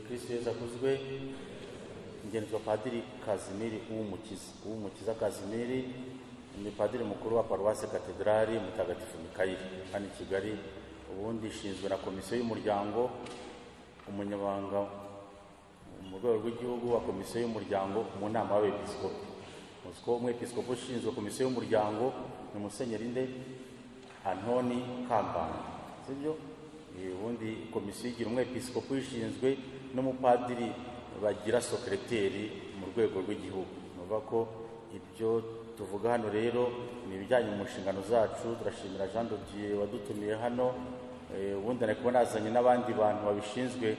Kristo Yezu akuzwe. Ngenitwa Padiri Kazimiri Uwumukiza. Uwumukiza Kazimiri ni padiri mukuru wa Paruwasi Katedrali Mutagatifu Mikayeli hano i Kigali. Ubundi ishinzwe na komisiyo y'umuryango, umunyamabanga mu rwego rw'igihugu wa komisiyo y'umuryango mu nama y'abepiskopi. Muzi ko umwepiskopi ushinzwe komisiyo y'umuryango ni Musenyeri nde? Antoni Kambanda, sibyo? Ubundi komisiyo igira umwepiskopi ushinzwe n'umupadiri bagira sekreteri mu rwego rw'igihugu. Nuvuga ko ibyo tuvuga hano rero ni ibijyanye mu nshingano zacu. Turashimira Jean de Dieu wadutumiye hano. Ubundi nari kuba nazanye n'abandi bantu babishinzwe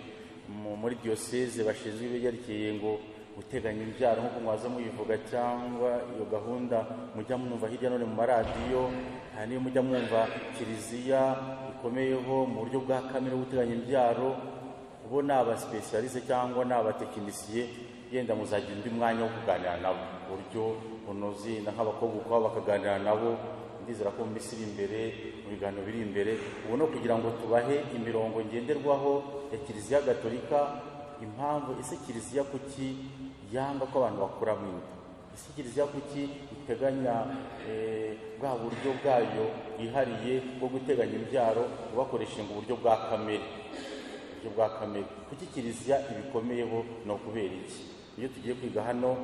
muri diyoseze bashinzwe ibyerekeye ngo guteganya imbyaro nk'uko mwaza muyivuga, cyangwa iyo gahunda mujya mwumva hirya no hino mu maradiyo, hari n'iyo mujya mwumva kiliziya ikomeyeho mu buryo bwa kamere guteganya imbyaro. Bo ni abasipesiyaliste cyangwa ni abatekinisiye, yenda muzagira undi mwanya wo kuganira nabo buryo bunoze, nk'abakobwa ukwabo bakaganira nabo. Ndizera ko mu minsi iri imbere, mu biganiro biri imbere, ubu no kugira ngo tubahe imirongo ngenderwaho ya Kiliziya Gatolika. Impamvu ese Kiliziya kuki yanga ko abantu bakuramo inda? Ese Kiliziya kuki iteganya bwa buryo bwayo bwihariye bwo guteganya imbyaro bakoresheje uburyo bwa kamere? Uburyo bwa kamere kuki Kiliziya ibikomeyeho no kubera iki? Iyo tugiye kwiga hano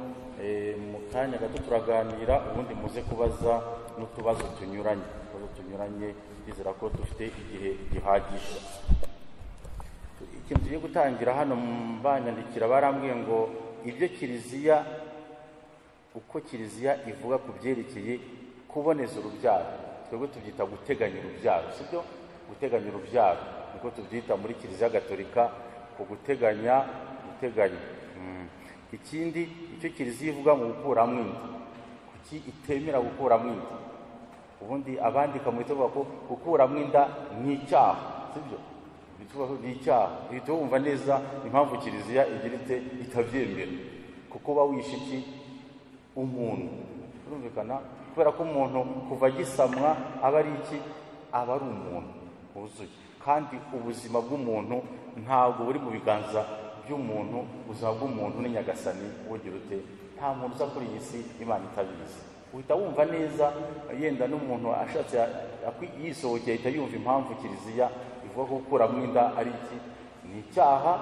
mu kanya gato turaganira, ubundi muze kubaza n'utubazo tunyuranye, ndizera ko dufite igihe gihagije. Ikintu tugiye gutangira hano, banyandikira barambwiye ngo ibyo Kiliziya, uko Kiliziya ivuga ku byerekeye kuboneza urubyaro, twebwe tubyita guteganya urubyaro, sibyo? Guteganya urubyaro niko tubyita muri Kiliziya Gatolika, ku guteganya. Ikindi icyo Kiliziya ivuga mu gukuramo inda, kuki itemera gukuramo inda? Ubundi abandika mu bitabo ko gukuramo inda ni icyaha, sibyo? Ni icyaha. Uhita wumva neza impamvu Kiliziya igira ite itabyemera, kuko uba wishe iki? Umuntu. Urumvikana? Kubera ko umuntu kuva agisamwa aba ari iki? Aba ari umuntu wuzuye, kandi ubuzima bw'umuntu ntabwo buri mu biganza by'umuntu. Ubuzima bw'umuntu ni Nyagasani ubugira ute? Nta muntu uza kuri iyi si Imana itabizi. Uhita wumva neza, yenda n'umuntu ashatse yisohokeye ahita yumva impamvu Kiliziya ivuga ko gukuramo inda ari iki? Ni icyaha,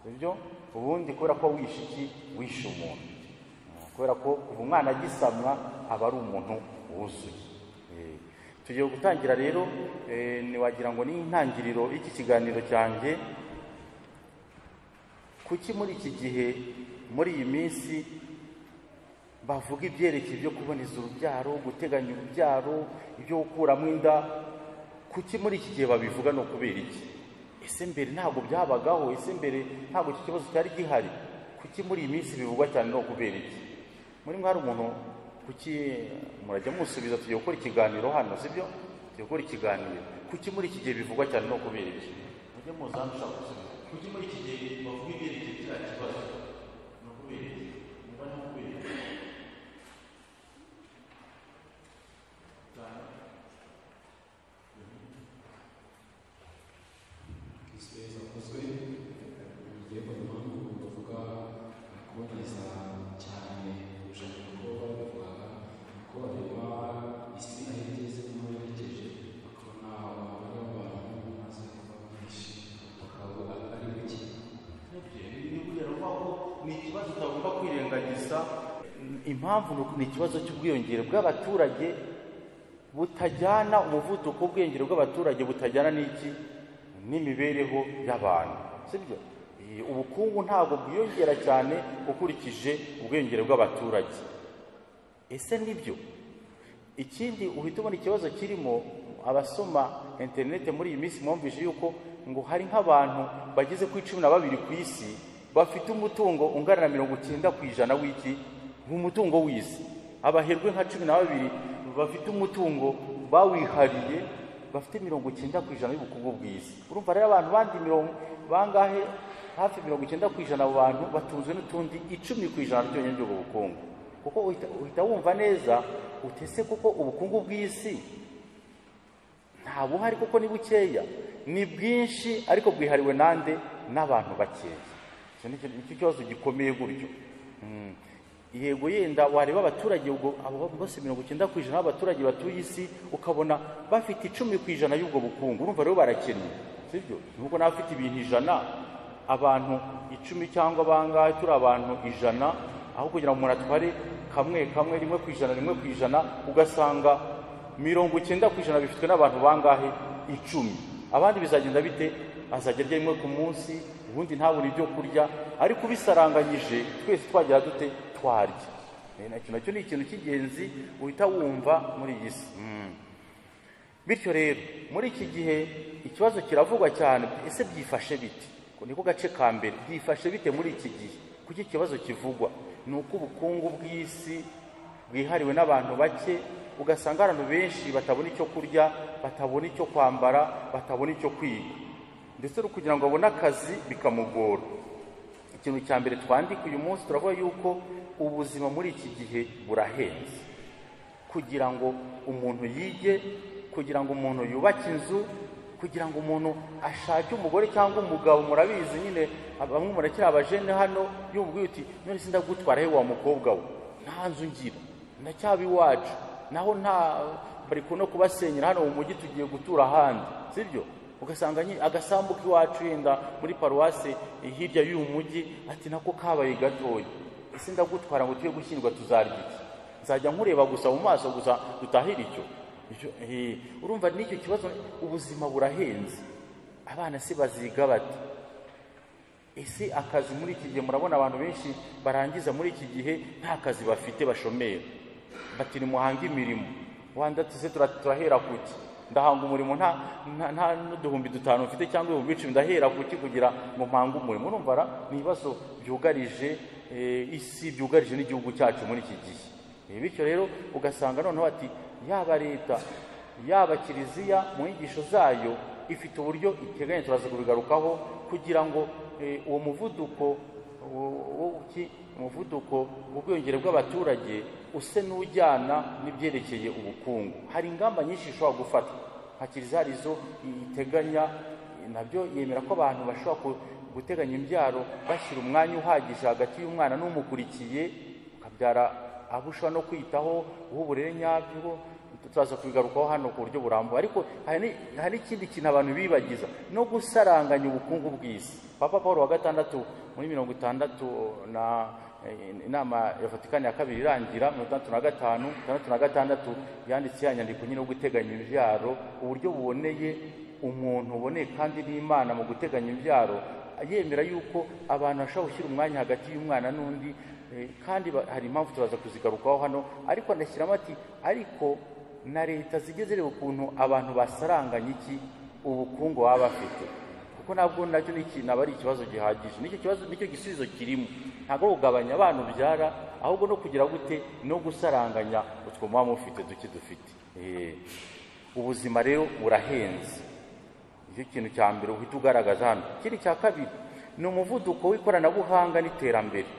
sibyo? Ubundi kubera ko wishe iki? Wishe umuntu. Kubera ko kuva umwana agisamwa aba ari umuntu wuzuye. Tugiye gutangira rero, ntiwagira ngo ni intangiriro y'iki kiganiro cyanjye. Kuki muri iki gihe, muri iyi minsi bavuga ibyerekeye byo kuboneza urubyaro, guteganya urubyaro, ibyo gukuramo inda? Kuki muri iki gihe babivuga no kubera iki? Ese mbere ntabwo byabagaho? Ese mbere ntabwo iki kibazo cyari gihari? Kuki muri iyi minsi bivugwa cyane no kubera iki? Muri mwe hari umuntu, kuki murajya musubiza? Tugiye gukora ikiganiro hano, sibyo? Tugiye gukora ikiganiro. Kuki muri iki gihe bivugwa cyane no kubera iki? Mujye muza hano ushaka gusubiza. Kuki muri iki gihe bavuga ibyerekeye kiriya kibazo no kubera iki? Mumva no kubera iki? Kristo Yezu akuzwe. Ngiye ku mpamvu bavuga kuboneza cyane kurusha uko babivugaga, uko bareba isi aho igeze n'aho yerekeje, bakabona umubare w'abantu umaze kuba mwinshi, bakaba ari muke. Ni ikibazo utagomba kwirengagiza. Impamvu ni ikibazo cy'ubwiyongere bw'abaturage butajyana, umuvuduko w'ubwiyongere bw'abaturage butajyana n'iki? N'imibereho y'abantu, sibyo? Ubukungu ntabwo bwiyongera cyane ukurikije ubwiyongere bw'abaturage. Ese nibyo? Ikindi uhita ubona ikibazo kirimo, abasoma interineti muri iyi minsi mwumvise yuko ngo hari nk'abantu bageze kuri 12 ku isi bafite umutungo ungana na 90% w'iki? Umutungo w'isi. Abaherwe nka 12 bafite umutungo bawihariye, bafite 90% y'ubukungu bw'isi. Urumva rero abantu bandi bangahe? Hafi 90% abo bantu batunzwe n'utundi 10% byonyine by'ubwo bukungu. Kuko uhita wumva neza utese kuko ubukungu bw'isi nta buhari, kuko ni bukeya. ni bwinshi ariko bwihariwe nande? N'abantu bakeya. Icyo nicyo kibazo gikomeye gutyo. Yego yenda wareba abaturage ubwo abo bose 90% b'abaturage batuye isi ukabona bafite 10% y'ubwo bukungu, urumva rero barakennye, sibyo? Nuko n'abafite ibintu 100, abantu 10 cyangwa bangahe, turi abantu 100, aho kugira ngo umuntu atware kamwe kamwe 1% 1%, ugasanga 90% bifitwe n'abantu bangahe? 10. Abandi bizagenda bite? Azajya arya rimwe ku munsi, ubundi ntabure ibyo kurya, ariko ubisaranganyije twese twagira dute? Twarya. Nacyo nacyo ni ikintu cy'ingenzi uhita wumva muri iyi si. Bityo rero muri iki gihe ikibazo kiravugwa cyane, ese byifashe bite? Niko gace ka mbere, byifashe bite muri iki gihe? Kuki ikibazo kivugwa? Ni uko ubukungu bw'isi bwihariwe n'abantu bake, ugasanga abantu benshi batabona icyo kurya, batabona icyo kwambara, batabona icyo kwiga, ndetse no kugira ngo abone akazi bikamugora. Ikintu cya mbere twandika uyu munsi, turavuga yuko ubuzima muri iki gihe burahenze. Kugira ngo umuntu yige, kugira ngo umuntu yubake inzu, kugira ngo umuntu ashake umugore cyangwa umugabo, murabizi nyine bamwe murakiri abajene hano, yubwiye uti none se ndagutwara he wa mukobwa we, nta nzu ngira, ndacyaba iwacu, naho nta bari no kubasenyera hano mu mujyi, tugiye gutura ahandi, sibyo? Ugasanga agasambu k'iwacu yenda muri paruwase hirya y'uyu mujyi, ati nako kabaye gatoya, ese ndagutwara ngo tujye gushyingirwa tuzarya iki? Nzajya nkureba gusa mu maso gusa dutahira icyo. Urumva n'icyo kibazo, ubuzima burahenze. Abana se baziga bate? Ese akazi muri iki gihe, murabona abantu benshi barangiza muri iki gihe nta kazi bafite, bashomera, bati nimuhange imirimo. Wanda tuse turahera kuki? Ndahanga umurimo nta n'uduhumbi 5 mfite cyangwa 10,000, ndahera kuki kugira ngo mpange umurimo? Urumva ni ibibazo byugarije isi, byugarije n'igihugu cyacu muri iki gihe. Bityo rero ugasanga noneho ati yaba leta yaba kiliziya mu nyigisho zayo ifite uburyo iteganya, turaza kubigarukaho, kugira ngo uwo muvuduko umuvuduko w'ubwiyongere bw'abaturage use n'ujyana n'ibyerekeye ubukungu. Hari ingamba nyinshi zishobora gufatwa, nka kiliziya hari izo iteganya, nabyo yemera ko abantu bashobora guteganya imbyaro bashyira umwanya uhagije hagati y'umwana n'umukurikiye, ukabyara abo ushobora no kwitaho, uha uburere nyabwo. Turaza kubigarukaho hano ku buryo burambuye. Ariko hari n'ikindi kintu abantu bibagiza, no gusaranganya ubukungu bw'isi. Papa Paul wa gatandatu muri 60 na inama ya Vatikani ya kabiri irangira 65, 66 yanditse ya nyandiko nyine yo guteganya imbyaro, uburyo buboneye umuntu uboneye kandi n'Imana mu guteganya imbyaro, yemera yuko abantu bashobora gushyira umwanya hagati y'umwana n'undi, kandi hari impamvu turaza kuzigarukaho hano. Ariko anashyiramo ati ariko na leta zijye zireba ukuntu abantu basaranganya iki ubukungu baba bafite, kuko nabwo nacyo naba ari ikibazo gihagije. Nicyo kibazo, nicyo gisubizo kirimo, ntabwo kugabanya abantu byara, ahubwo no kugira gute, no gusaranganya utwo muba mufite duke dufite. Ubuzima rero burahenze, nicyo kintu cya mbere uhita ugaragaza hano. Ikindi cya kabiri ni umuvuduko w'ikoranabuhanga n'iterambere,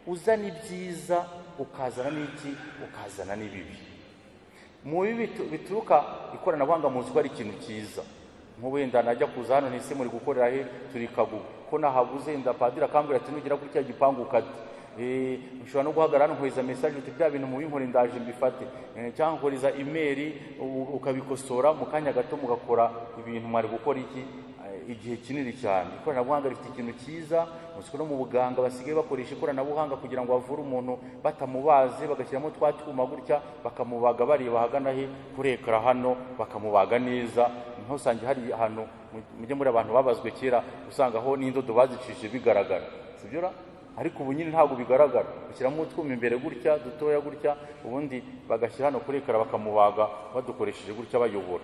uzana ibyiza ukazana n'iki, ukazana n'ibibi. Mu bibi bituruka ikoranabuhanga, muzi ko ari ikintu cyiza. Nk'ubu wenda najya kuza hano ntise muri gukorera he, turi Kagugu, ko nahabuze nda padiri akambwira ati nugera kuri cya gipangu ukate, ushobora no guhagarara hano nkohereza message uti bya bintu mubinkore ndaje mbifate, cyangwa nkohereza email ukabikosora mu kanya gato, mugakora ibintu mwari gukora iki igihe kinini cyane. Ikoranabuhanga rifite ikintu cyiza, muzi ko no mu buganga basigaye bakoresha ikoranabuhanga kugira ngo bavure umuntu batamubaze, bagashyiramo twa twuma gutya bakamubaga bareba ahagana he kuri ekara hano, bakamubaga neza. Ntusange hari ahantu mujye muri abantu babazwe kera, usanga aho n'indodo bazicishije bigaragara, sibyo ra? Ariko ubu nyine ntabwo bigaragara, bashyiramo utwuma imbere gutya dutoya gutya, ubundi bagashyira hano kuri ekara bakamubaga badukoresheje gutya bayobora.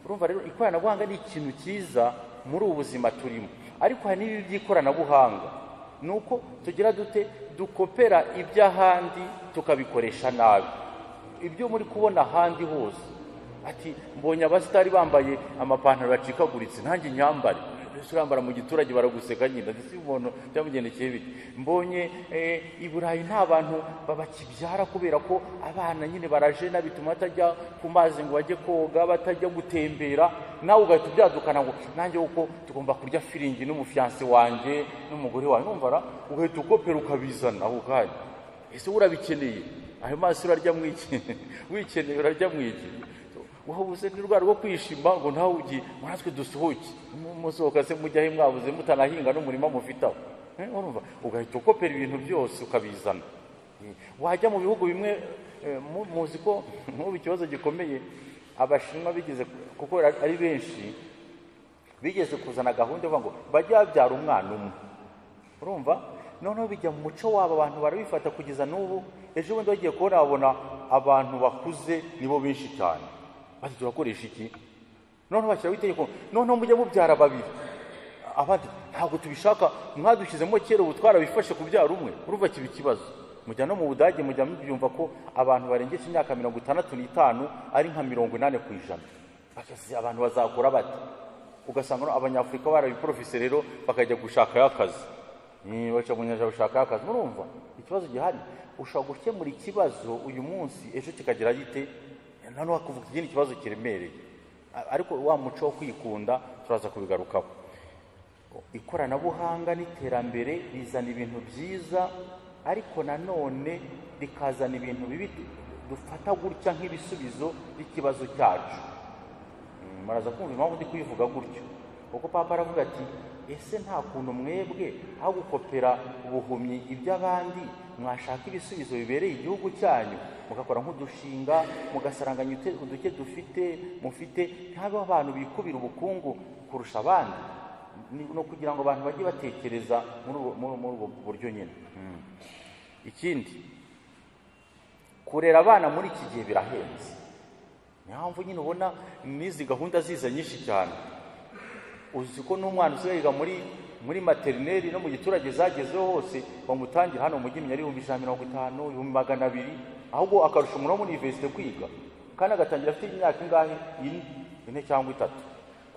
Urumva rero ikoranabuhanga ni ikintu cyiza muri ubu buzima turimo, ariko hari n'ibibi by'ikoranabuhanga. Ni uko tugira dute, dukopera iby'ahandi tukabikoresha nabi. Ibyo muri kubona ahandi hose, ati mbonye abasitari bambaye amapantaro yacikaguritse nanjye nyambare, Urambara mu giturage baraguseka nyine, ndetse umuntu byamugendekeye bite? Mbonye i Burayi nta bantu babakibyara kubera ko abana nyine barajena, bituma batajya ku mazi ngo bajye koga, batajya gutembera. Nawe ugahita ubyadukana ngo nanjye uko tugomba kurya firingi n'umufiyanse wanjye n'umugore wawe, numva ugahita ukopera ukabizana ako kanya. Ese urabikeneye? Ayo mazi urarya mwiki? Wikeneye urarya mwiki? Wabuze n'urwara rwo kwishima ngo nawe ugiye natwe dusohoke, musohoka se mujya he mwabuze mutanahinga n'umurima mufitaho? Urumva ugahita ukopera ibintu byose ukabizana. Wajya mu bihugu bimwe, muzi ko nk'ubu ikibazo gikomeye Abashinwa bigeze, kuko ari benshi, bigeze kuzana gahunda ivuga ngo bajye babyara umwana umwe. Urumva noneho bijya mu muco wabo, abantu barabifata kugeza n'ubu. Ejo bundi bagiye kubona babona abantu bakuze nibo benshi cyane, bati turakoresha iki? Noneho bashyiraho itegeko, noneho mujye mubyara babiri, abandi ntabwo tubishaka, mwadushyizemo kera, ubu twarabifashe kubyara umwe. Urumva kiba ikibazo. Mujya no mu Budage mujya mubyumva ko abantu barengeje imyaka 65 ari nka 80%. Bakase abantu bazakora bate? Ugasanga Abanyafurika barabiprofise rero bakajya gushaka akazi, baca mu nyanja gushaka akazi. Murumva ikibazo gihari. Ushobora gukemura ikibazo uyu munsi, ejo kikagira gite, noneho kuvuga ikindi kibazo kiremereye. Ariko wa muco wo kwikunda turaza kubigarukaho. Ikoranabuhanga n'iterambere rizana ibintu byiza, ariko nanone rikazana ibintu bibi dufata gutya nk'ibisubizo by'ikibazo cyacu. Muraza kumva impamvu ndi kubivuga gutyo, kuko Papa aravuga ati ese nta kuntu mwebwe aho gukopera ubuhumyi iby'abandi mwashaka ibisubizo bibereye igihugu cyanyu, mugakora nk'udushinga, mugasaranganya uduke dufite mufite, ntabe abantu bikubira ubukungu kurusha abandi. No kugira ngo abantu bajye batekereza muri ubwo buryo nyine. Ikindi, kurera abana muri iki gihe birahenze. Niyo mpamvu nyine ubona n'izi gahunda ziza nyinshi cyane. Uzi ko n'umwana usigaye yiga muri materineri no mu giturage zagezeho hose, bamutangira hano mu mujyi ari 150,000, 200,000, ahubwo akarusha umuntu wo muri universite kwiga, kandi agatangira afite imyaka ingahe? 4 cyangwa 3.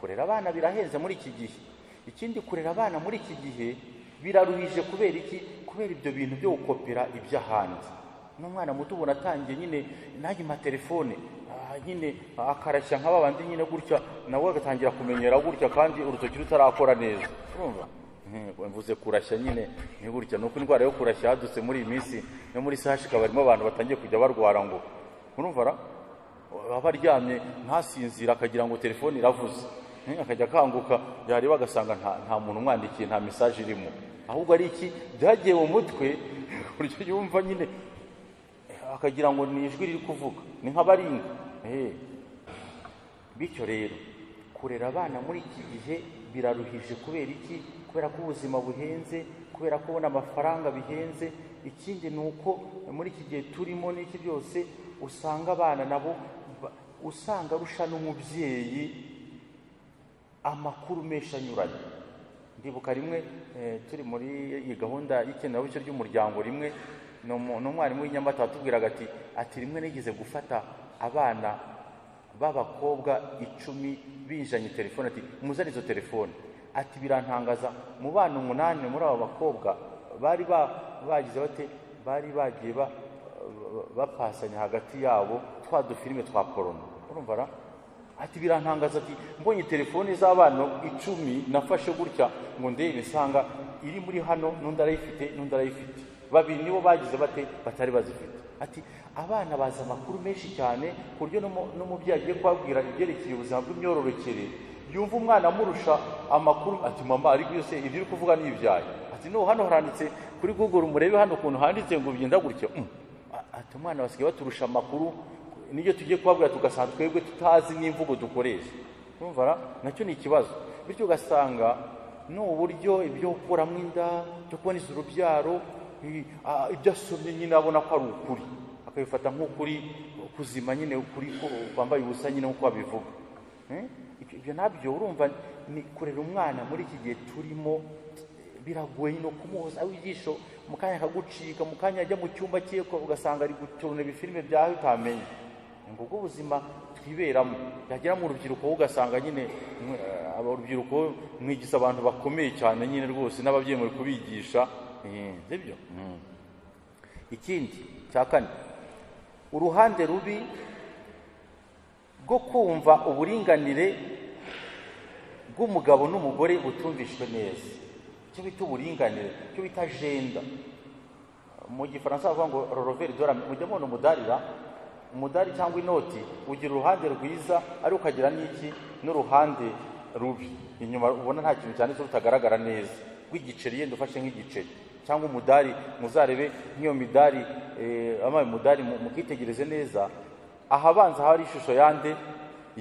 Kurera abana birahenze muri iki gihe. Ikindi, kurera abana muri iki gihe biraruhije. Kubera iki? Kubera ibyo bintu byo gukopera iby'ahandi. N'umwana muto ubona atangiye nyine nanjye ma telefone nyine akarashya nka babandi nyine gutya, nawe agatangira kumenyera gutya kandi urutoki rutarakora neza. Urumva mvuze kurashya nyine ni gutya, nuko indwara yo kurashya yadutse muri iyi minsi no muri sashika barimo abantu batangiye kujya barwara ngo urumva aba aryamye ntasinzira akagira ngo telefone iravuze, akajya akanguka yareba agasanga nta muntu umwandikiye, nta message irimo, ahubwo ari iki byagiye mu mutwe buryo yumva nyine akagira ngo ni ijwi riri kuvuga, ni nk'abaringa. Bityo rero kurera abana muri iki gihe biraruhije. Kubera iki? Kubera ko ubuzima buhenze, kubera ko ubona amafaranga bihenze. Ikindi ni uko muri iki gihe turimo n'iki byose usanga abana nabo usanga arusha n'umubyeyi amakuru menshi anyuranye. Ndibuka rimwe turi muri iyi gahunda y'ikenerabushyo ry'umuryango, rimwe n'umwarimu w'inyamata watubwiraga ati rimwe nigeze gufata abana b'abakobwa 10 binjanye telefone, ati muzane izo telefone. Ati birantangaza, mu bana 8 muri abo bakobwa bari bagize bate, bari bagiye bapasanya hagati yabo twa dufilime twa porno. Urumva ati birantangaza, ati mbonye telefone z'abana 10 nafashe gutya ngo ndebe nsanga iri muri hano, n'undi arayifite, n'undi arayifite, babiri nibo bagize bate batari bazifite. Ati abana bazi amakuru menshi cyane ku buryo n'umubyeyi agiye kubabwira ibyerekeye ubuzima bw'imyororokere yumva umwana amurusha amakuru, ati mama ariko yose ibyo uri kuvuga ni ibyaye. Ati no hano haranditse kuri Google, murebe hano ukuntu handitse ngo bigenda gutya. Ati umwana basigaye baturusha amakuru, niyo tugiye kubabwira tugasanga twebwe tutazi n'imvugo dukoresha. Urumva nacyo ni ikibazo. Bityo ugasanga n'uburyo ibyo gukuramo inda, byo kuboneza urubyaro, ibyo asomye nyine abona ko ari ukuri, akabifata nk'ukuri kuzima nyine, ukuri kwambaye ubusa nyine nk'uko babivuga. Ibyo nabyo urumva ni kurera umwana muri iki gihe turimo biragoye, no kumuhoza ijisho mu kanya akagucika, mu kanya ajya mu cyumba cye ugasanga ari guturuna ibifilime byawe utamenye. Ngubwo ubuzima twiberamo. Yagera mu rubyiruko ugasanga nyine urubyiruko mwigisha abantu bakomeye cyane nyine rwose, n'ababyeyi muri kubigisha, sibyo? Ikindi cya kane, uruhande rubi rwo kumva uburinganire bw'umugabo n'umugore butumvishwe neza. Icyo bita uburinganire, icyo bita gender, mu gifaransa bavuga ngo revers de la, mujya mubona umudarira, umudari cyangwa inoti ugira uruhande rwiza ariko ukagira n'iki, n'uruhande rubi inyuma, ubona nta kintu cyanditse, rutagaragara neza, rw'igiceri, yenda ufashe nk'igiceri cyangwa umudari. Muzarebe nk'iyo midari, amaye umudari, mukitegereze neza, ahabanza hari ishusho yande,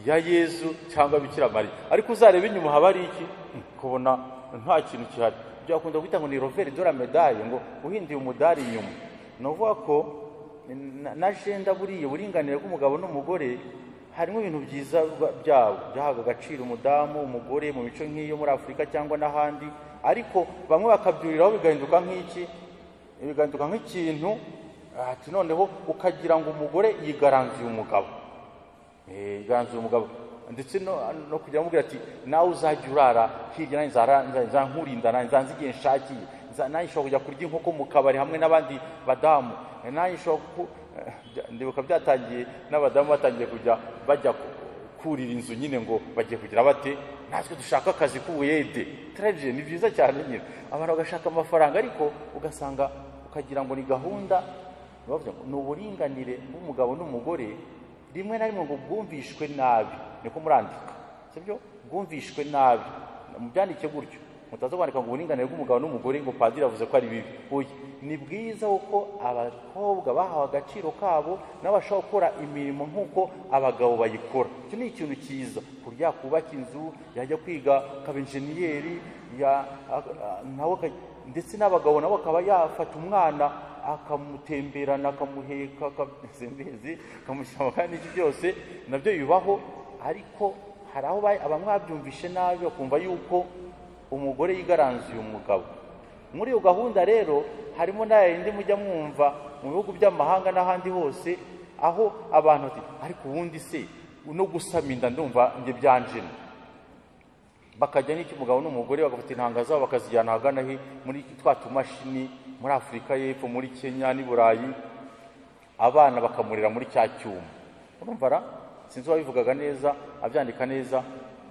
ya Yezu cyangwa Bikira Mariya, ariko uzarebe inyuma haba ari iki, kubona nta kintu gihari. Byakunda kwita ngo ni revers de la médaille, ngo uhinduye umudari inyuma. Ni ukuvuga ko na gender, buriya uburinganire bw'umugabo n'umugore, harimo ibintu byiza byabo byahaga agaciro umudamu, umugore, mu mico nk'iyo muri Afurika cyangwa n'ahandi, ariko bamwe bakabyuriraho bigahinduka nk'iki, bigahinduka nk'ikintu ati noneho ukagira ngo umugore yigaranzuye umugabo, yigaranzuye umugabo, ndetse no kujya amubwira ati nawe uzajya urara hirya, nanjye nkurinda, nanjye nzi igihe nshakiye, nanjye nshobora kujya kurya inkoko mu kabari hamwe n'abandi badamu, nanjye nshobora. Ndibuka byatangiye n'abadamu batangiye kujya bajya kurira inzu nyine, ngo bagiye kugira bate, natwe dushaka akazi k'ubuyede. Très, ni byiza cyane nyine, abantu bagashaka amafaranga, ariko ugasanga ukagira ngo ni gahunda, ni uburinganire bw'umugabo n'umugore, rimwe na rimwe ngo bwumvishwe nabi. Niko murandika, sibyo? Bwumvishwe nabi, mubyandike gutyo, mutaza kwandika ngo uburinganire bw'umugabo n'umugore ngo padiri avuze ko ari bibi. Oya, ni bwiza kuko abakobwa bahawe agaciro kabo, nabo bashobora gukora imirimo nk'uko abagabo bayikora. Icyo ni ikintu cyiza, kurya kubaka inzu, yajya kwiga akaba enjeniyeri, nawe, ndetse n'abagabo nabo akaba yafata umwana akamutemberana, akamuheka, simbizi, akamushyira mu kandi, iki byose nabyo bibaho. Ariko hari aho bamwe babyumvishe nabi, bakumva yuko umugore yigaranzuye umugabo. Muri iyo gahunda rero harimo n'ayindi mujya mwumva mu bihugu by'amahanga n'ahandi hose, aho abantu bati ariko ubundi se no gusama inda ndumva njye byanjena, bakajya n'iki, umugabo n'umugore bagafata intanga zabo bakazijyana ahagana he, muri twa tumashini, muri Afurika y'Epfo, muri Kenya n'i Burayi, abana bakamurira muri cya cyuma. Urumva ra, sinzi uwabivugaga neza, abyandika neza,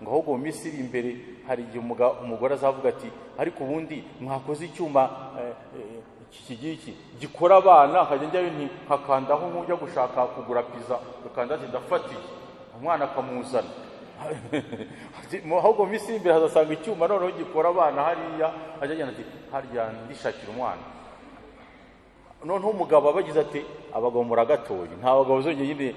ngo ahubwo mu minsi iri imbere hari igihe umugore azavuga ati ariko ubundi mwakoze icyuma iki ngiki gikora abana, akajya njyayo nti nkakandaho nk'ujya gushaka kugura pizza, ukanda ati ndafatiye, umwana akamuzana. Ahubwo mu minsi iri imbere hazasanga icyuma noneho gikora abana hariya, ajya agenda ati harya ndishakira umwana. Noneho umugabo aba agize ati abagabo muragatoye, nta bagabo zongeye nyine,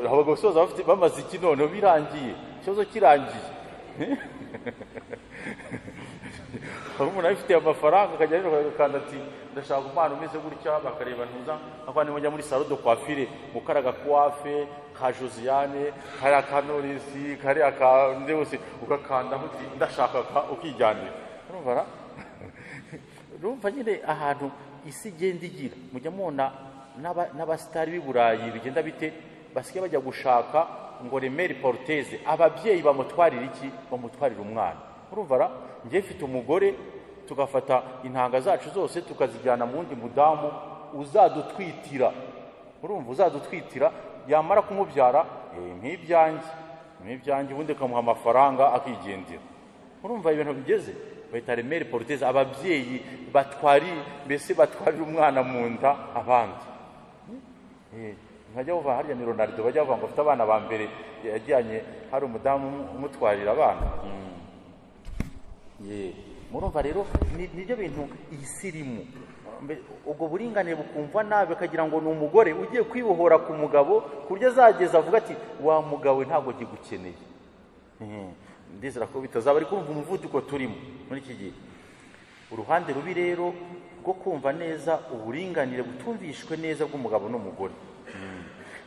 abagabo soza bafite bamaze iki, noneho birangiye, ikibazo kirangiye. Hari umuntu abifitiye amafaranga, akajya rero agakanda ati ndashaka umwana umeze gutya, bakareba ntuza akandi, mujya muri salon de coiffure mukaraga coiffe ka Josiane, kari aka Norisi, kari aka nde wose, ugakanda uti ndashaka ka, ukijyanira. Urumva ra, urumva nyine ahantu isi igenda igira. Mujya mubona n'abasitari b'i Burayi bigenda bite, basigaye bajya gushaka ngo les mères porteuses, ababyeyi bamutwarira iki, bamutwarira umwana. Urumva ra, njye mfite umugore, tugafata intanga zacu zose tukazijyana mu wundi mudamu uzadutwitira, urumva, uzadutwitira, yamara kumubyara nk'ibyanjye nk'ibyanjye, ubundi ukamuha amafaranga akigendera. Urumva ibintu bigeze, bahita les mères porteuses, ababyeyi batwari, mbese batwarira umwana mu nda abandi. Nkajya buva harya ni Ronaldo bajya bavuga ngo afite abana ba mbere yajyanye, hari umudamu umutwarira abana. Murumva rero nibyo bintu iyi si irimo. Ubwo buringanire bukumva nabi, bakagira ngo ni umugore ugiye kwibohora ku mugabo, ku buryo azageza avuga ati wa mugabo ntabwo nkigukeneye. Ndizera ko bitazaba, ariko urumva umuvuduko turimo muri iki gihe. Uruhande rubi rero rwo kumva neza uburinganire butumvishwe neza bw'umugabo n'umugore,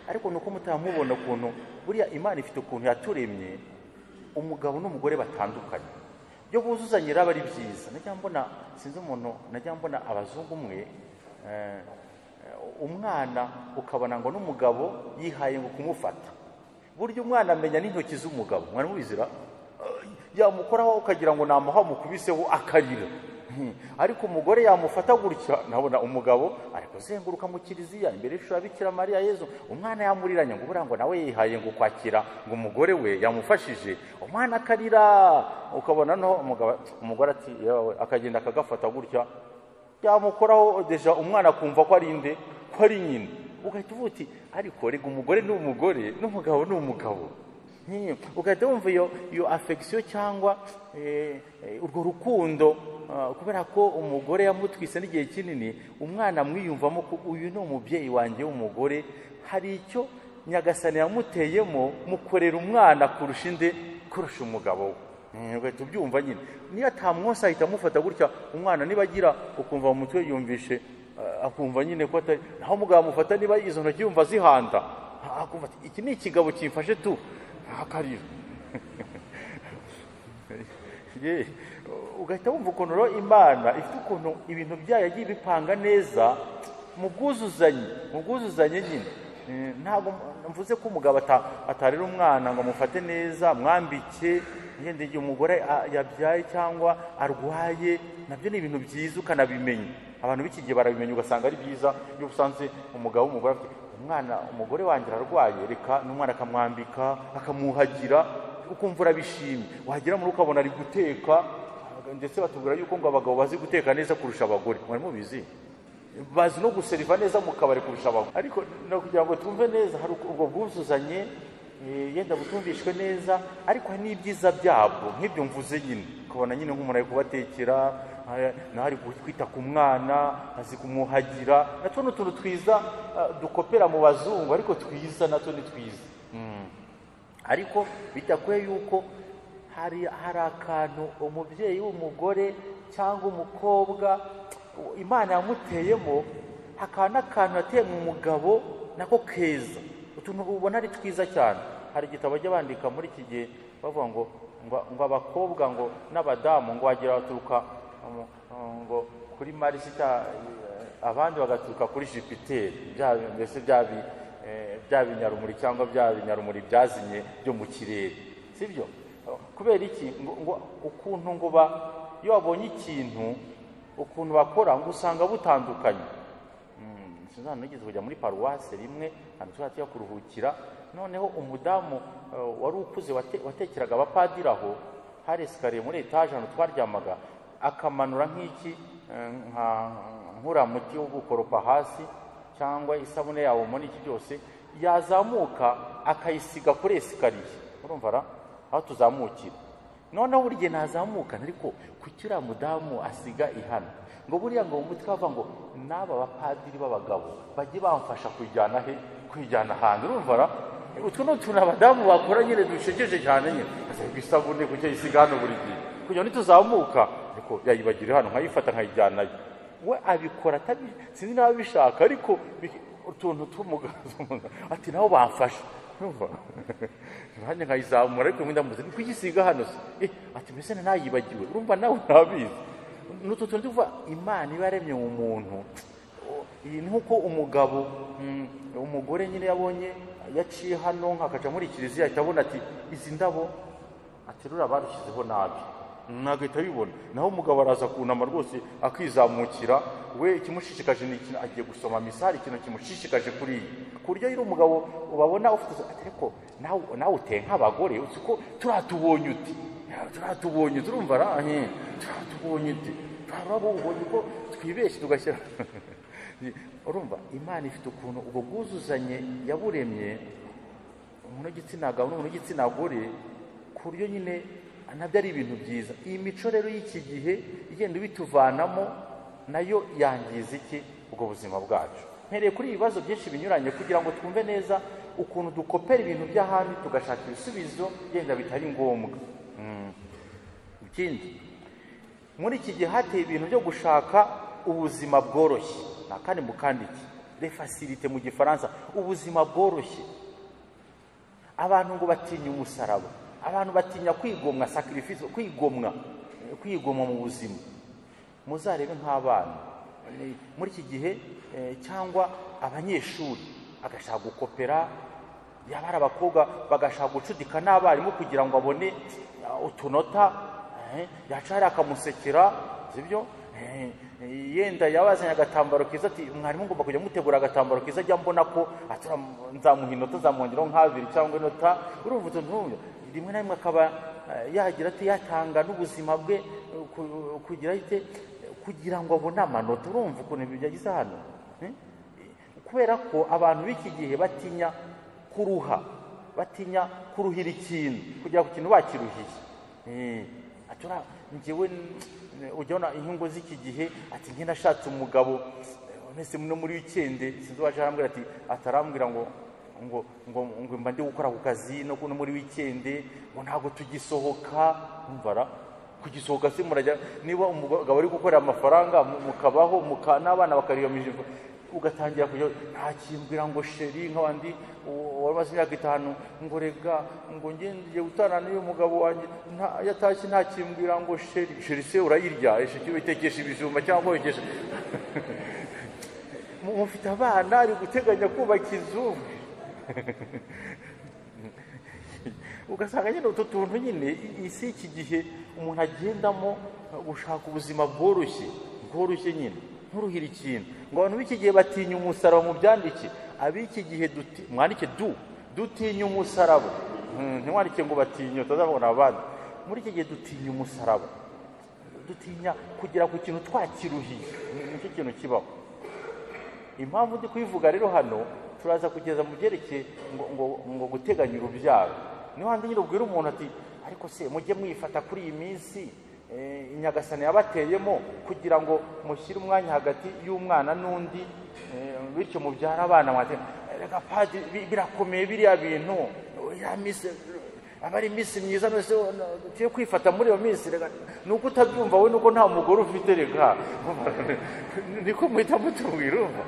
ariko nuko mutamubona ukuntu buriya Imana ifite ukuntu yaturemye, umugabo n'umugore batandukanye, byo buzuzanye raba ari byiza. Najya mbona, sinzi umuntu, najya mbona abazungu umwe Umwana ukabona ngo n'umugabo yihaye ngo kumufata. Burya umwana amenya n'intoki z'umugabo, mwari mubizira, yamukoraho ukagira ngo namuha mukubiseho akarira. Ariko umugore yamufata gutya, nabona umugabo ari kuzenguruka mu kiliziya imbere y'ishusho ya Bikira Mariya Yezu, umwana yamuriranye ngo buriya ngo nawe yihaye ngo kwakira ngo umugore we yamufashije, umwana akarira, ukabona no umugabo, umugore ati yawe, akagenda akagafata gutya, yamukoraho deja umwana akumva ko ari inde, ko ari nyina. Ugahita uvuga uti ariko rega umugore ni umugore n'umugabo ni umugabo. Ugahita wumva iyo affection cyangwa urwo rukundo, kubera ko umugore yamutwise n'igihe kinini, umwana amwiyumvamo ko uyu ni umubyeyi wanjye w'umugore, hari icyo Nyagasani yamuteyemo, mukorera umwana kurusha inde, kurusha umugabo we. Ugahita ubyumva nyine, niyo atamwonsa ahita amufata gutya, umwana niba agira ukumva mu mutwe yumvishe, akumva nyine ko atari, naho umugabo amufata niba izo ntoki yumva zihanda, akumva ati iki ni ikigabo kimfashe tu, akarira. Ugahita wumva ukuntu rero Imana ifite ukuntu ibintu byayo yagiye ibipanga neza mu bwuzuzanye nyine. Ntabwo mvuze ko umugabo atarera umwana ngo amufate neza, amwambike, yenda igihe umugore yabyaye cyangwa arwaye, nabyo ni ibintu byiza ukanabimenya. Abantu b'iki gihe barabimenya ugasanga ari byiza. Iyo usanze umugabo w'umugore afite umwana, umugore wanjye ararwaye, reka n'umwana akamwambika, akamwuhagira, ukumva urabishimye. Wagera mu rugo ukabona ari guteka, ndetse batubwira yuko ngo abagabo bazi guteka neza kurusha abagore. Mwari mubizi? Bazi no guseriva neza mu kabari kurusha abagore. Ariko no kugira ngo tumve neza, hari ubwo bwuzuzanye, yenda butumvishwe neza, ariko hari n'ibyiza byabwo nk'ibyo mvuze nyine. Ukabona nyine nk'umuntu ari kubatekera, nawe ari kwita ku mwana, azi kumwuhagira, natwo ni utuntu twiza dukopera mu bazungu, ariko twiza natwo ni twiza. Ariko bidakwiye yuko hari akantu umubyeyi w'umugore cyangwa umukobwa Imana yamuteyemo, hakaba n'akantu yateye mu mugabo nako keza, utuntu ubona ari twiza cyane. Hari igitabo bajya bandika muri iki gihe bavuga ngo ngo abakobwa ngo n'abadamu ngo wagira baturuka ngo kuri Mars, abandi bagaturuka kuri Jupiter, mbese bya binyarumuri cyangwa bya binyarumuri byazimye byo mu kirere, sibyo? Kubera iki? Ngo ukuntu ngo iyo babonye ikintu ukuntu bakora ngo usanga butandukanye. Sinzana nigeze kujya muri paruwase rimwe ahantu tuzajya kuruhukira, noneho umudamu wari ukuze watekeraga abapadiri aho, hari esikariye muri etaje ahantu twaryamaga, akamanura nk'iki nk'uriya muti wo gukoropa hasi cyangwa isabune yawo muri iki byose, yazamuka akayisiga kuri esikariye, urumva ra aho tuzamukira. Noneho buri gihe nazamuka ariko kuki uriya mudamu asiga ihana, ngo buriya ngo mu mutwe bava ngo n'aba bapadiri b'abagabo bajye bamfasha kwijyana he, kwijyana hanze, urumva ra utwo ni utuntu abadamu bakora nyine dushekeje cyane nyine, asiga isabune kuki ayisiga hano buri gihe kugira ngo nituzamuka, ariko yayibagira hano nkayifata nkayijyanayo. We abikora sinzi niba abishaka, ariko utuntu tw'umugabo ati nabo bamfasha, urumva nanjye nkayizamura, ariko ndamuzi ni kuyisiga hano se, ati mbese nayibagiwe, urumva nawe ntabizi. N'utu tuntu tuva Imana iba yaremye mu muntu. Iyi ni nkuko umugabo umugore nyine yabonye yaciye hano nkakaca muri kiliziya, ahita abona ati izi ndabo aterura barushyizeho nabi, nagahita abibona. Naho umugabo araza kunama rwose akizamukira, we ikimushishikaje ni ikintu agiye gusoma misa, hari ikintu kimushishikaje kuri iyi, ku buryo iyo umugabo ubabona ufite ati ariko nawe uteye nk'abagore, uzi ko turatubonye uti, turatubonye, turumva ra turatubonye uti, turabubonye ko twibeshye tugashyira. Urumva Imana ifite ukuntu ubwo bwuzuzanye yaburemye umuntu w'igitsina gabo n'umuntu w'igitsina gore, ku buryo nyine nabyo ari ibintu byiza. Iyi mico rero y'iki gihe igenda ibituvanamo nayo yangiza iki ubwo buzima bwacu. Mpereye kuri ibibazo byinshi binyuranye kugira ngo twumve neza ukuntu dukopera ibintu by'ahandi tugashaka ibisubizo yenda bitari ngombwa. Ikindi, muri iki gihe hateye ibintu byo gushaka ubuzima bworoshye, nakandi mukandiki refacilité mu gifaransa, ubuzima bworoshye. Abantu ngo batinya umusaraba, abantu batinya kwigomwa, sacrifice, kwigomwa mu buzima. Muzarebe nk'abana, Muri iki gihe cyangwa abanyeshuri agashaka gukopera, yaba ari abakobwa bagashaka gucudika n'abarimu kugira ngo abone utunota, yaca hariya akamusekera, sibyo? Yenda yabazanye agatambaro keza ati mwarimu ngomba kujya mutegura agatambaro keza ajya mbona ko nzamuha inota, nzamwongeraho nk'abiri cyangwa inota. Urumva utuntu nk'ubwo rimwe na rimwe akaba yagira ati yatanga n'ubuzima bwe kugira ite kugira ngo abone amanota. Urumva ukuntu ibyo byagize hano, kubera ko abantu b'iki gihe batinya kuruha, batinya kuruhira ikintu, kugira ku kintu bakiruhiye. Atura njyewe ujya inkungu z'iki gihe ati njye nashatse umugabo nese no muri weekend sinzi waje arambwira ati atarambwira ngo ngo ngo ngo mba ndi gukora ku kazi no muri weekend ngo ntago tugisohoka. Umvara kugisohoka se murajya niba umugabo ari gukora amafaranga mukabaho n'abana bakariyomije, ugatangira kujya nta kimbwira ngo sheri nk'abandi wari imyaka 5 ngo rega ngo ngiye gutana n'uyu mugabo wanjye yatashye nta kimbwira ngo sheri. Sheri se urayirya esheki witekesha ibijumba cyangwa witekesha mufite abana ari guteganya kubaka inzu, ugasanga nyine utu tuntu nyine isi iki gihe umuntu agendamo gushaka ubuzima bworoshye bworoshye nyine nturuhira ikintu. Ngo abantu b'iki gihe batinya umusaraba, mu byandike ab'iki gihe mwandike dutinya umusaraba, ntiwandike ngo batinye utazabona abandi. Muri iki gihe dutinya umusaraba, dutinya kugera ku kintu twakiruhiye, nicyo kintu kibaho. Impamvu ndi kubivuga rero hano turaza kugeza mu byerekeye ngo guteganya urubyaro. Niho handi nyine ubwira umuntu ati ariko se mujye mwifata kuri iyi minsi Nyagasani yabateyemo kugira ngo mushyire umwanya hagati y'umwana n'undi, bityo mubyara abana. Reka padiri birakomeye biriya bintu, aba ari iminsi myiza nose tuye kwifata muri iyo minsi. Reka nuko utabyumva we nuko nta mugore ufite, reka niko muhita mutubwira. Urumva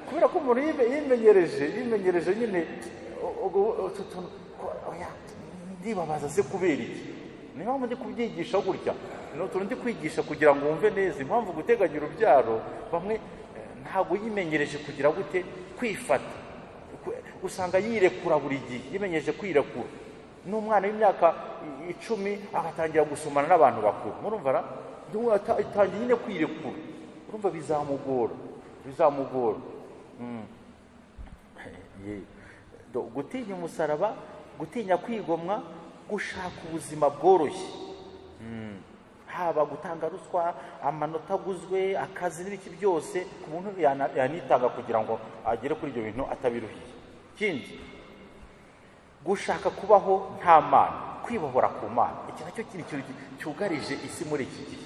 kubera ko umuntu yimenyereje nyine ndibabaza se kubera iki? Niyo mpamvu ndi kubyigisha gutya, ni utuntu ndi kwigisha kugira ngo wumve neza impamvu guteganya urubyaro. Bamwe ntabwo yimenyereje kugira gute kwifata, usanga yirekura buri gihe, yimenyereje kwirekura. N'umwana w'imyaka 10 agatangira gusomana n'abantu bakuru, murumva atangiye nyine kwirekura, urumva bizamugora, bizamugora. Gutinya umusaraba, gutinya kwigomwa, gushaka ubuzima bworoshye, haba gutanga ruswa, amanota aguzwe, akazi n'ibiki byose ku muntu yanitanga kugira ngo agere kuri ibyo bintu atabiruhiye. Ikindi, gushaka kubaho nta Mana, kwibohora ku Mana, iki nacyo kiri ikintu cyugarije isi muri iki gihe.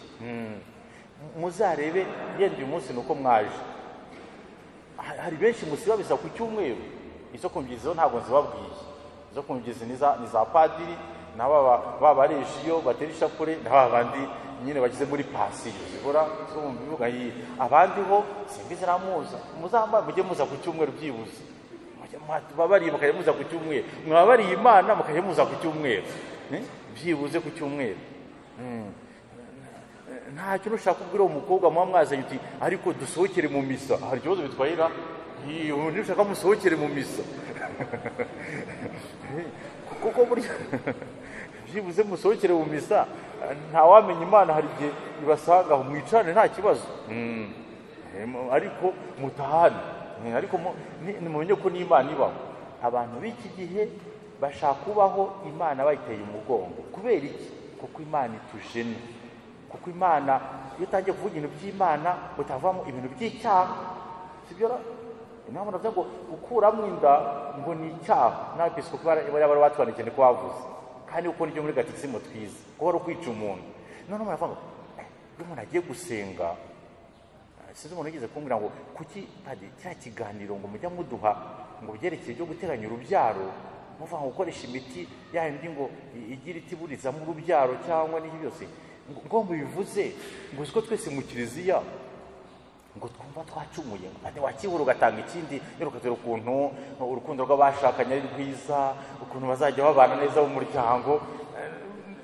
Muzarebe yenda uyu munsi nuko mwaje, hari benshi musibabiza ku cyumweru. Izo kumvyizo ntabwo nzibabwiye, izo kumvyizi ni za padiri n'aba barejiyo batera ishapure n'aba bandi nyine bagize muri pansiyo zihora zumva yi. Abandi ho simbizi namuza, muzamba mujye muza ku cyumweru byibuze, babariye mukajya muza ku cyumweru, mwabariye Imana mukajya muza ku cyumweru, byibuze ku cyumweru. Nta kintu ushaka kubwira uwo mukobwa muba mwazanye uti ariko dusohokere mu misa, hari ikibazo bitwayira niba musohokere mu misa kuko burya byibuze musohokere mu misa, ntawamenya Imana hari igihe ibasanga mwicane nta kibazo, ariko mutahane, ariko mumenye ko n'Imana ibaho. Abantu b'iki gihe bashaka kubaho Imana bayiteye umugongo. Kubera iki? Kuko Imana itujene, kuko Imana iyo utangiye kuvuga ibintu by'Imana utavamo ibintu by'icyaha, sibyo? Impamvu navuze ngo gukuramo inda ngo ni icyaha, n'abepiskopi bari batwandikiye niko bavuze, kandi uko nibyo muri gatikisimu twize ko wari ukwica umuntu. Noneho baravuga ngo iyo umuntu agiye gusenga, sinzi umuntu yigeze kumbwira ngo kuki padiri kiriya kiganiro ngo mujya muduha ngo byerekeye ibyo guteganya urubyaro, muvuga ngo gukoresha imiti yandi ngo igira iti iburizamo urubyaro cyangwa n'ibyo byose, ngo mubivuze ngo siko twese mu kiliziya ngo twumva twacumuye, ngo wakibura ugatanga ikindi, ukatubwira ukuntu urukundo rw'abashakanye ari rwiza, ukuntu bazajya babana neza mu muryango.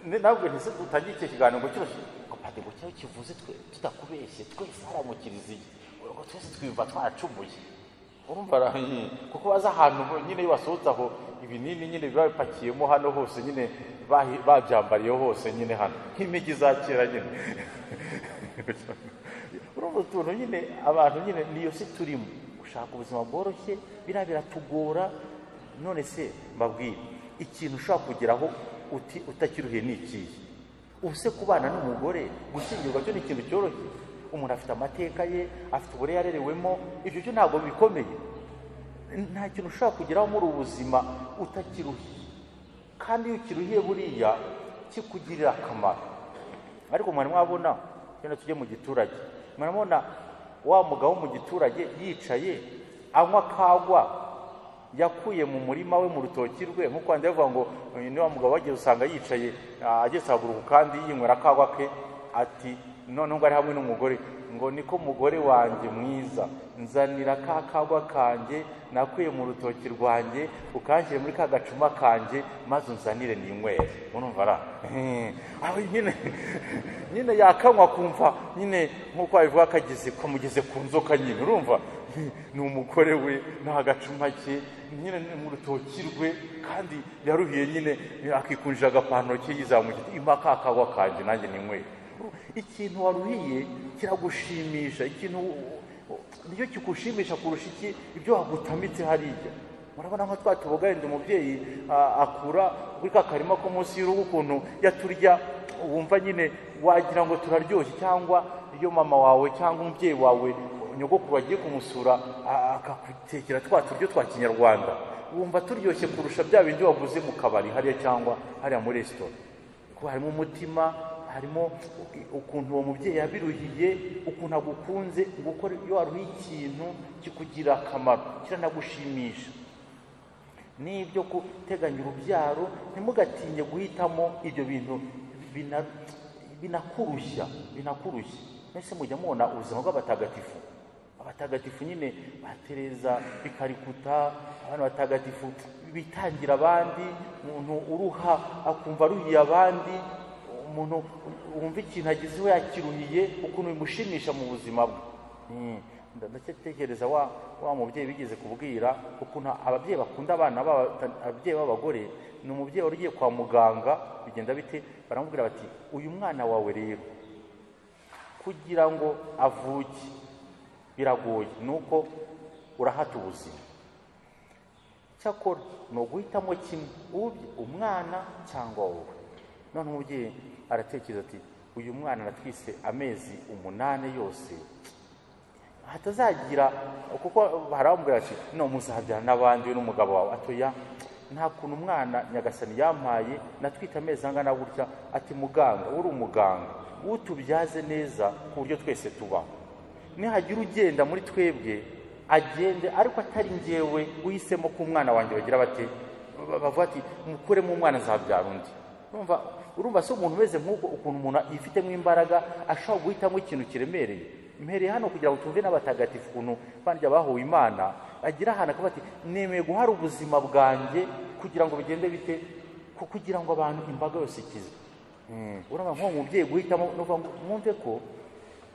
Nabwo ntise dutangiye icyo kiganiro ngo cyose ngo padiri ngo cyo kivuze twe tutakubeshye twese hariya mu kiliziya Twese twiyumva twaracumuye, urumva, kuko baza ahantu nyine iyo basohotse aho ibinini nyine biba bipakiyemo hano hose nyine babyambariye hose nyine hano nk'imijyi za kera nyine. Urumva utuntu nyine abantu nyine niyo si turimo gushaka ubuzima bworoshye, biriya biratugora. None se mbabwire, ikintu ushobora kugeraho utakiruhiye ni ikihe? Ubuse kubana n'umugore, gushyingirwa cyo ni ikintu cyoroshye. Umuntu afite amateka ye, afite uburere yarerewemo, ibyo byo ntabwo bikomeye. Nta kintu ushobora kugeraho muri ubu buzima utakiruhiye, kandi iyo ukiruhiye buriya kikugirira akamaro. Ariko mwari mwabona, cyane tujye mu giturage, murabona wa mugabo mu giturage yicaye anywa kagwa yakuye mu murima we, mu rutoki rwe, nk'uko ndavuga ngo ni wa mugabo wagiye usanga yicaye ageze haguruka kandi yinywera kagwa ke, ati noneho ngo ari hamwe n'umugore, ngo niko mugore wanjye mwiza, nzanira ka kagwa kanjye nakuye mu rutoki rwanjye, ukanshyire muri ka gacuma kanjye, maze unzanire ninywere. Urumva ra aho nyine nyine yakanywa kumva nyine nk'uko abivuga kageze kamugeze ku nzoka nyine. Urumva ni umugore we nta gacuma ke nyine mu rutoki rwe, kandi yaruhiye nyine akikunjira agapantaro ke yizamuye, impa ka kagwa kanjye nanjye ninywere. Ikintu waruhiye kiragushimisha, ikintu nicyo kikushimisha kurusha iki ibyo wagutamitse hariya. Murabona nka twa tuboga wenda umubyeyi akura kuri ka karima ko munsi y'urugo, ukuntu yaturya wumva nyine wagira ngo turaryoshye, cyangwa iyo mama wawe cyangwa umubyeyi wawe nyogokuru agiye kumusura akagutekera twa turyo twa kinyarwanda, wumva turyoshye kurusha bya bindi waguze mu kabari hariya cyangwa hariya muri resitora. Kuko harimo umutima, harimo ukuntu uwo mubyeyi yabiruhiye, ukuntu agukunze. Gukora iyo waruhiye ikintu kikugira akamaro, kiranagushimisha. N'ibyo guteganya urubyaro, ntimugatinye guhitamo ibyo bintu binakurushya, binakurushya. Mbese mujya mubona ubuzima bw'abatagatifu, abatagatifu nyine ba Tereza bikarikuta, abantu batagatifu bitangira abandi, umuntu uruha akumva aruhiye abandi, umuntu wumva ikintu agezeho yakiruhiye, ukuntu bimushimisha mu buzima bwe. Ndatekereza wa mubyeyi bigeze kubwira ukuntu ababyeyi bakunda abana babo, ababyeyi b'abagore. Ni umubyeyi wari ugiye kwa muganga, bigenda bite, baramubwira bati uyu mwana wawe rero kugira ngo avuke biragoye, nuko urahata ubuzima. Cyakora ni uguhitamo kimwe, umwana cyangwa wowe. None umubyeyi aratekereza ati uyu mwana natwise amezi 8 yose, hatazagira, kuko baramubwira ati no muzabyara n'abandi we n'umugabo wawe. Atoya, nta kuntu umwana Nyagasani yampaye natwite amezi angana gutya. Ati muganga, uri umuganga, utubyaze neza ku buryo twese tubaho, nihagira ugenda muri twebwe agende, ariko atari njyewe uhisemo ko umwana wanjye bagira bate, bavuga ati mukuremo umwana nzabyara undi. Urumva se umuntu umeze nk'uko, ukuntu umuntu yifitemo imbaraga ashobora guhitamo ikintu kiremereye. Mpereye hano kugira ngo tumve n'abatagatifu ukuntu bandya bahuwe Imana, agira ahantu akavuga ati nemeye guhara ubuzima bwanjye kugira ngo bigende bite, kugira ngo abantu imbaga yose ikizwe. Urumva nk'uwo mubyeyi guhitamo, mwumve ko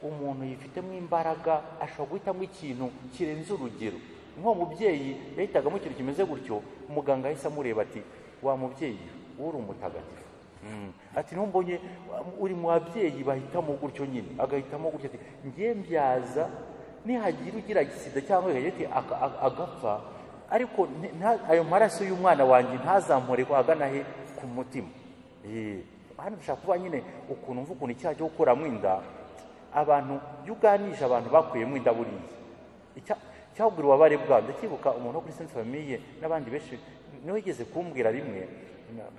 umuntu yifitemo imbaraga ashobora guhitamo ikintu kirenze urugero. Nk'uwo mubyeyi yahitagamo ikintu kimeze gutyo, muganga yahise amureba ati wa mubyeyi uri umutagatifu. Ati ntumbonye uri mu babyeyi bahitamo gutyo nyine, agahitamo gutyo ati ngiye mbyaza, nihagira ugira sida cyangwa agapfa, ariko ayo maraso y'umwana wanjye ntazampore agana he ku mutima. Hano dushaka kuvuga nyine ukuntu mvuga ukuntu icyaha cyo gukuramo inda, abantu iyo uganije abantu bakuyemo inda buriya icyabwira ububabare bwabo. Ndacyibuka umuntu wo kuri Sainte Famille n'abandi benshi niwe yigeze kumbwira rimwe,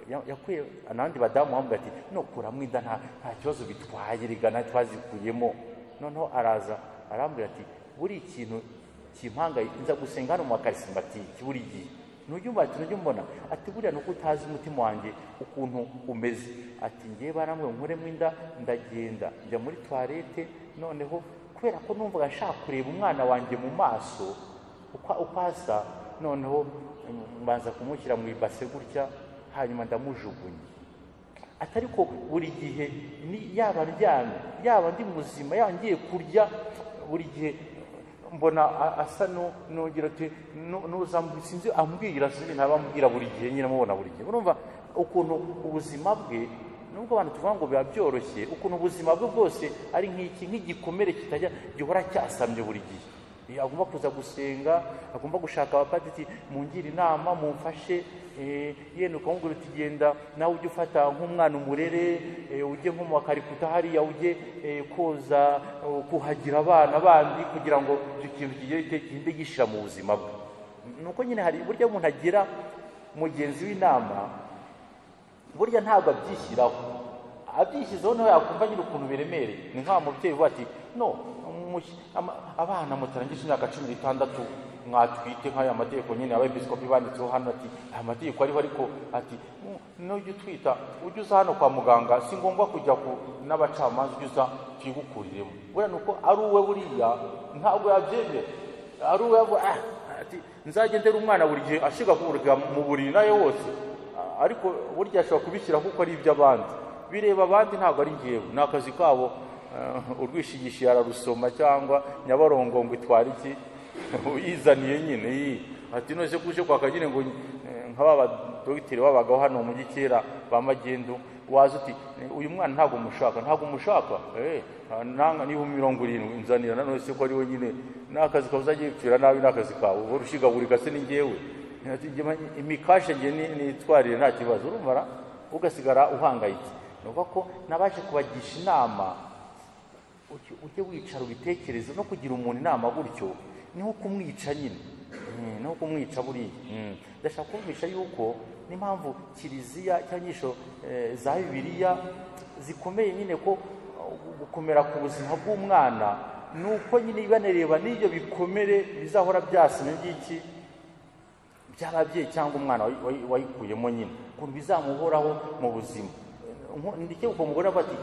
yakuye n'abandi badamu bamubwira ati no kuramo inda nta kibazo bitwaye, rigana twazikuyemo. Noneho araza arambwira ati buri ikintu kimpangaye, nza gusenga hano mu bakarisimatiki buri gihe, nujya umbona, ati buriya nuko utazi umutima wanjye ukuntu umeze. Ati ngiye barambwira nkuremo inda, ndagenda njya muri toilette, noneho kubera ko numvaga nshaka kureba umwana wanjye mu maso uko asa, noneho mbanza kumushyira mu ibase gutya, hanyuma ndamujugunya. Ati ariko buri gihe yaba ndyamye, yaba ndi muzima, yaba ngiye kurya, buri gihe Mbona asa nugira ati nuza, sinzi ambwira, sinzi ntabambwira buri gihe nyine mubona buri gihe. Urumva ukuntu ubuzima bwe, nubwo abantu tuvuga ngo biba byoroshye, ukuntu ubuzima bwe bwose ari nk'iki, nk'igikomere kitajya gihora cyasamye buri gihe. Agomba kuza gusenga, agomba gushaka abapadiri, mungire inama, mumfashe. Yenda ukamubwira uti genda nawe ujye ufata nk'umwana umurere, ujye nko mu makarikuta hariya, ujye koza, kuhagira abana bandi, kugira ngo icyo kintu kigende gishira mu buzima bwe. Nuko nyine hari burya umuntu agira mugenzi w'inama, burya ntabwo abyishyiraho, abyishyizeho nawe yakumva nyine ukuntu biremereye. Ni nka mubyeyi uvuga ati no abana mutarangije imyaka 16 mwatwite, nk'aya mategeko nyine abepiskopi banditseho hano, ati aya mategeko ariho, ariko ati nujya utwita ujye uza hano kwa muganga, si ngombwa kujya n'abacamanza, ujye uza twigukuriremo. Buriya ni uko ari uwe, buriya ntabwo yabyemera, ari uwe ati nzagendera umwana buri gihe ashiga kuburira mu buriri nawe wose, ariko burya ashobora kubishyira kuko ari iby'abandi, bireba abandi ntabwo ari ngewe, ni akazi kabo. Urwishigishiye ararusoma, cyangwa Nyabarongo ngo itwara iki uyizaniye nyine. Ati none se kuje kwa kagire ngo nk'aba badogiteri babagaho hano mu gikera ba magendu, waza uti uyu mwana ntabwo mushaka, ntabwo mushaka, nanga ni 70 nzanira, none se ko ari we nyine, n'akazi kawe uzagiye gupfira nabi, n'akazi kawe uhora ushigagurika se ni ngewe, imikashe nge nitwarire nta kibazo. Urumva ugasigara uhangayitse. Nuvuga ko nabaje kubagisha inama, ujye wicara ubitekereze, no kugira umuntu inama gutyo niho kumwica nyine, niho kumwica buriya. Ndashaka kumvisha yuko n'impamvu kiliziya cyangwa inyigisho za Bibiliya zikomeye nyine, ko gukomera ku buzima bw'umwana nuko nyine ibanereba n'ibyo bikomere bizahora byasimye by'iki by'ababyeyi cyangwa umwana wayikuyemo nyine, ukuntu bizamuhoraho mu buzima. Ndike uko mugore avuga ati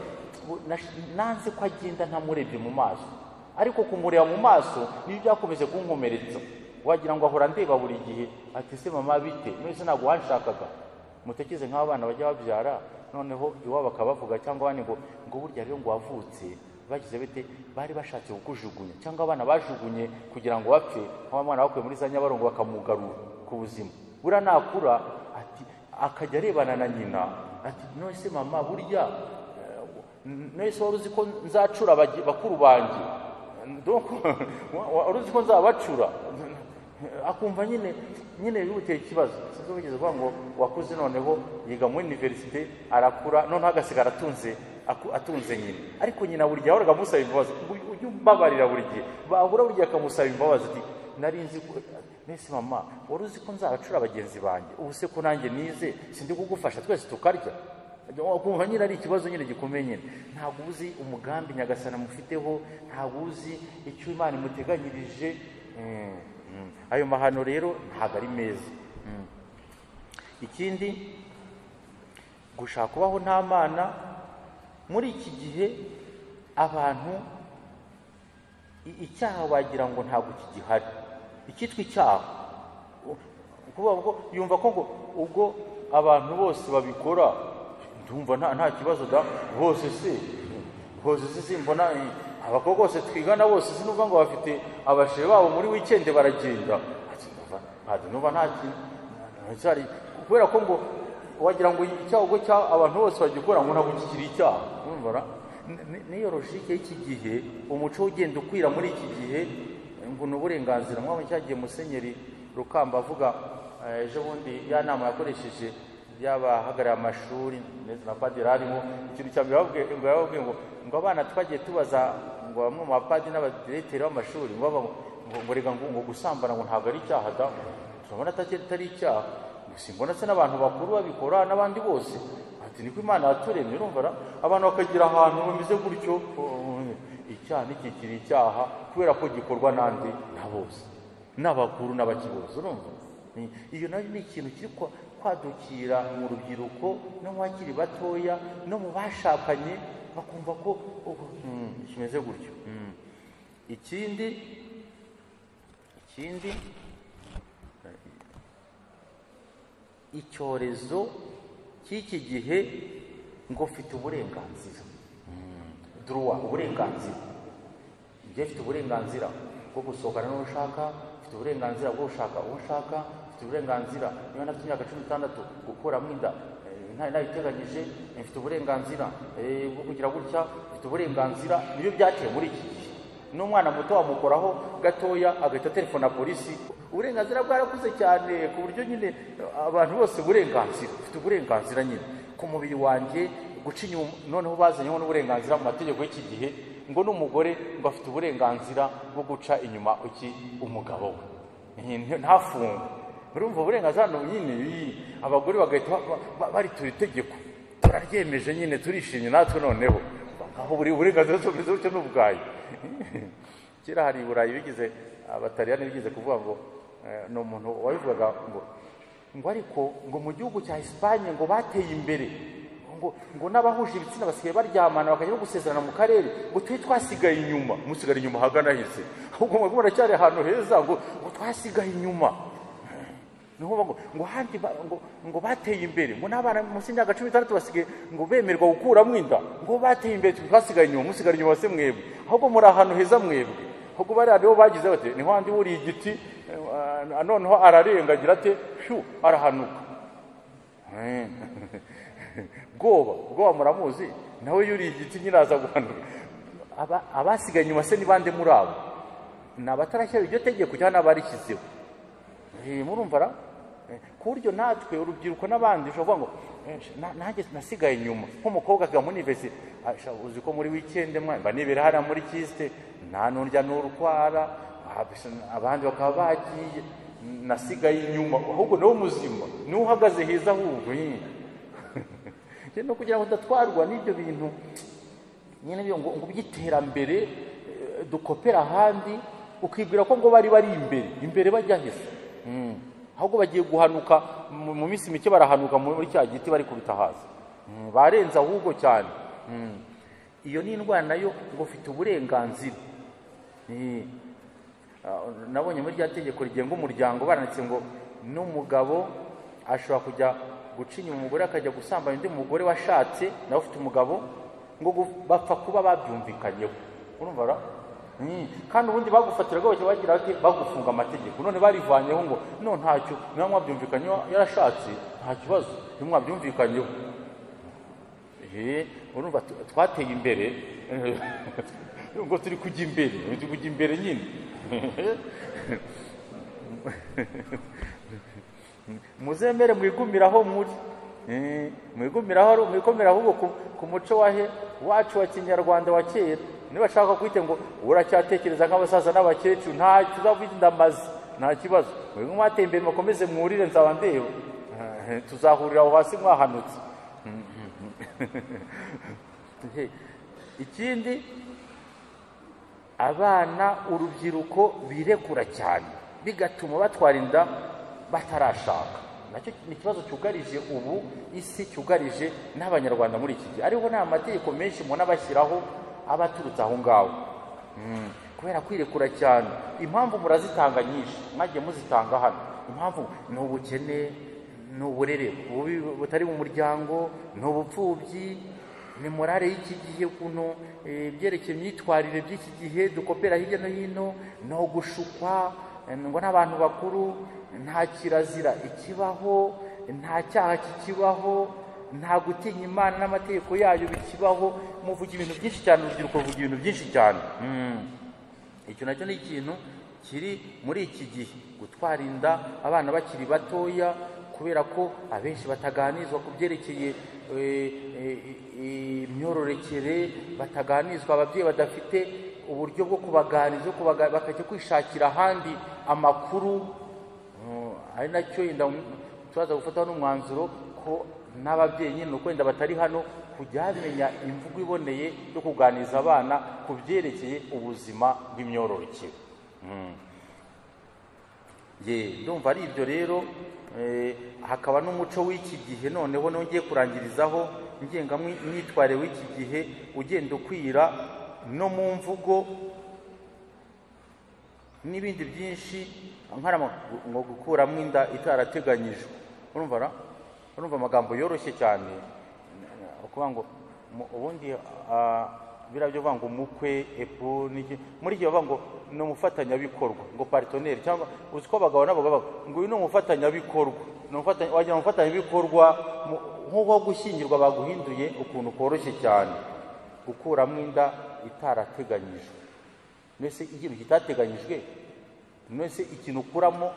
nanze ko agenda ntamurebye mu maso, ariko kumureba mu maso niyo byakomeje kunkomeretsa, wagira ngo ahora ndeba buri gihe, ati se mama bite, none ntabwo wanshakaga. Mutekereze nk'abana bajya babyara noneho iwabo bakabavuga, cyangwa abandi ngo burya rero ngo wavutse bagize bite, bari bashatse kukujugunya, cyangwa abana bajugunye kugira ngo bapfe, nk'abana bakuye muri za Nyabarongo bakamugarura ku buzima. Buriya nakura ati akajya arebana na nyina ati none se mama burya none se wari uzi ko nzacura bakuru banjye, donc wari uzi ko nzabacura, akumva nyine bimuteye ikibazo. Sinzi wigeze kuvuga ngo wakuze noneho yiga muri universite arakura, noneho agasigara atunze nyina, ariko nyina buri gihe ahoraga amusaba imbabazi, ujye umbabarira buri gihe, bahura buri gihe akamusaba imbabazi ati nari nzi ko nese mama wari uzi ko nzabacura bagenzi banjye, ubu se ko nanjye nize sindi kugufasha twese tukarya. Ukumva nyine ari ikibazo nyine gikomeye nyine. Ntabwo uzi umugambi Nyagasani amufiteho, ntabwo uzi icyo Imana imuteganyirije. Ayo mahano rero ntabwo ari meza. Ikindi, gushaka kubaho nta Mana muri iki gihe, abantu icyaha wagira ngo ntabwo kigihari, icyitwa icyaha kuvuga yumva ko ngo ubwo abantu bose babikora ndumva nta kibazo da, bose se simbona abakobwa bose twigana bose sinuva ngo bafite abashe babo muri weekend baragenda, ati ndumva nta kintu kubera ko ngo wagira ngo icyaha ubwo abantu bose bagikora ngo ntabwo kikiri icyaha. Urumva niyo logique y'iki gihe, umuco ugenda ukwira muri iki gihe ngo ni uburenganzira. Mwabonye cyagiye Musenyeri Rukamba avuga ejo bundi ya nama yakoresheje y'abahagarariye amashuri ndetse na padiri arimo, ikintu cya mbere bababwiye ngo abana twagiye tubaza ngo bamwe mu bapadiri n'abadiregiteri b'amashuri ngo ngo rega ngo gusambana ngo ntabwo ari icyaha da, turabona atari icyaha, gusa mbona se n'abantu bakuru babikora n'abandi bose, ati niko Imana yaturemye. Urumva abantu bakagira ahantu bameze gutyo, icyaha ntikikiri icyaha kubera ko gikorwa n'andi na bose, n'abakuru n'abakibozi. Urumva iyo nayo ni ikintu kiri kwadukira mu rubyiruko no mu bakiri batoya no mu bashakanye, bakumva ko kimeze gutyo. Ikindi icyorezo cy'iki gihe ngo mfite uburenganzira, droit, uburenganzira, njye mfite uburenganzira bwo gusohokana n'uwo ushaka, mfite uburenganzira bwo gushaka uwo ushaka, mfite uburenganzira niba nafite imyaka 16 gukuramo inda nayiteganyije, mfite uburenganzira bwo kugira gutya, mfite uburenganzira. Nibyo byateye muri iki gihe. N'umwana muto wamukoraho gatoya agahita telefona polisi. Uburenganzira bwarakuze cyane ku buryo nyine abantu bose uburenganzira, mfite uburenganzira nyine ku mubiri wanjye, guca inyuma. Noneho bazanyeho n'uburenganzira mu mategeko y'iki gihe ngo n'umugore ngo afite uburenganzira bwo guca inyuma iki umugabo we ntafungwe. Urumva uburenganzira nyine abagore bagahita baritura itegeko, turaryemeje nyine, turishimye natwe noneho nkaho buri burenganzira bumeze gutyo n'ubwayo. Kera hari i Burayi bigize abataliyani bigize kuvuga ngo ni umuntu wabivugaga ngo ariko ngo mu gihugu cya Espagne ngo bateye imbere, ngo n'abahuje ibitsina basigaye baryamana bakajya no gusezerana mu karere, ngo twe twasigaye inyuma. Musigara inyuma hagana hese, ahubwo ngo baracyari ahantu heza, ngo twasigaye inyuma. Niho ngo handi ngo bateye imbere, ngo n'abana munsi y'imyaka 16 basigaye ngo bemerwa gukuramo inda, ngo bateye imbere twasigaye inyuma. Musigara inyuma se mwebwe, ahubwo muri ahantu heza mwebwe. Ahubwo bariya nibo bagize bate, niho handi wuriye igiti noneho ararenga agira ate, shu arahanuka. Bwoba muramuzi, nawe yuriye igiti nyine aza guhanuka. Abasigaye inyuma se ni bande muri abo? Ni abatarashyira iryo tegeko cyangwa n'abarishyizeho? Murumva ra? Ku buryo natwe urubyiruko n'abandi ushobora kuvuga ngo nanjye nasigaye inyuma. Nk'umukobwa akiga muri university, uzi ko muri weekend mba nibera hariya muri kiste, nta nurya n'urwara, abandi bakaba bagiye, nasigaye inyuma. Ahubwo niwo muzima, niwo uhagaze heza ahubwo. No kugira ngo udatwarwa n'ibyo bintu nyine ngo by'iterambere dukopera ahandi, ukibwira ko ngo bari imbere imbere bajya heza. Ahubwo bagiye guhanuka mu minsi mike, barahanuka muri cya giti bari kubita hasi, barenze ahubwo cyane. Iyo ni indwara nayo ngo ufite uburenganzira. Nabonye muri rya tegeko rigenga umuryango baranditse ngo n'umugabo ashobora kujya guca inyuma umugore akajya gusambanya undi mugore washatse nawe ufite umugabo, ngo bapfa kuba babyumvikanyeho. Urumva ra? Kandi ubundi bagufatiraga bagira bati bagufunga amategeko, none barivanyeho ngo no ntacyo, niba mwabyumvikanyeho yarashatse nta kibazo, niba mwabyumvikanyeho. Urumva twateye imbere, ngo turi kujya imbere, turi kujya imbere nyine. Muzemere mwigumiraho muri mwigumiraho, mwikomera ahubwo ku muco wahe wacu wa Kinyarwanda wa kera. Niba ashaka kwite ngo uracyatekereza nk'abasaza n'abakecuru, ntacyo uzavuga ndamaze, nta kibazo. Mwebwe mwateye imbere mukomeze mwurire, nzaba ndeba, tuzahurira aho hasi mwahanutse. Ikindi, abana urubyiruko birekura cyane bigatuma batwara inda batarashaka. Nacyo ni ikibazo cyugarije ubu isi, cyugarije n'abanyarwanda muri iki gihe. Ariho nta mategeko menshi mubona bashyiraho abaturutse aho ngaho, kubera kwirekura cyane. Impamvu murazitanga nyinshi, mwagiye muzitanga hano. Impamvu ni ubukene, ni uburere bubi butari mu muryango, ni ubupfubyi, ni morale y'iki gihe, ukuntu ibyerekeye imyitwarire by'iki gihe dukopera hirya no hino, no gushukwa ngo n'abantu bakuru, nta kirazira ikibaho, nta cyaha kikibaho, nta gutinya Imana n'amategeko yayo bikibaho. Muvuga ibintu byinshi cyane, urubyiruko ruvuga ibintu byinshi cyane. Icyo nacyo ni ikintu kiri muri iki gihe, gutwara inda abana bakiri batoya, kubera ko abenshi bataganizwa ku byerekeye imyororokere, bataganizwa, ababyeyi badafite uburyo bwo kubaganiza, bakajya kwishakira ahandi amakuru. Ari nacyo yenda turaza gufataho n'umwanzuro ko n'ababyeyi nyine uko wenda batari hano kujya bamenya imvugo iboneye yo kuganiriza abana ku byerekeye ubuzima bw'imyororokere. Ndumva ari ibyo rero. Hakaba n'umuco w'iki gihe noneho nongeye kurangirizaho, ngengamyitwarire w'iki gihe ugenda ukwira no mu mvugo n'ibindi byinshi, ngo gukuramo inda itarateganyijwe. Urumva ra? Urumva amagambo yoroshye cyane, ukuvuga ngo ubundi Biriya byo bavuga ngo umukwe epu n'iki, muri iki bavuga ngo ni umufatanyabikorwa, ngo partenaire, cyangwa uzi ko abagabo nabo bavuga ngo uyu ni umufatanyabikorwa, ni wagira umufatanyabikorwa nk'uko gushyingirwa baguhinduye ukuntu koroshye cyane, gukuramo inda itarateganyijwe. Mbese ikintu kitateganyijwe, none se ikintu ukuramo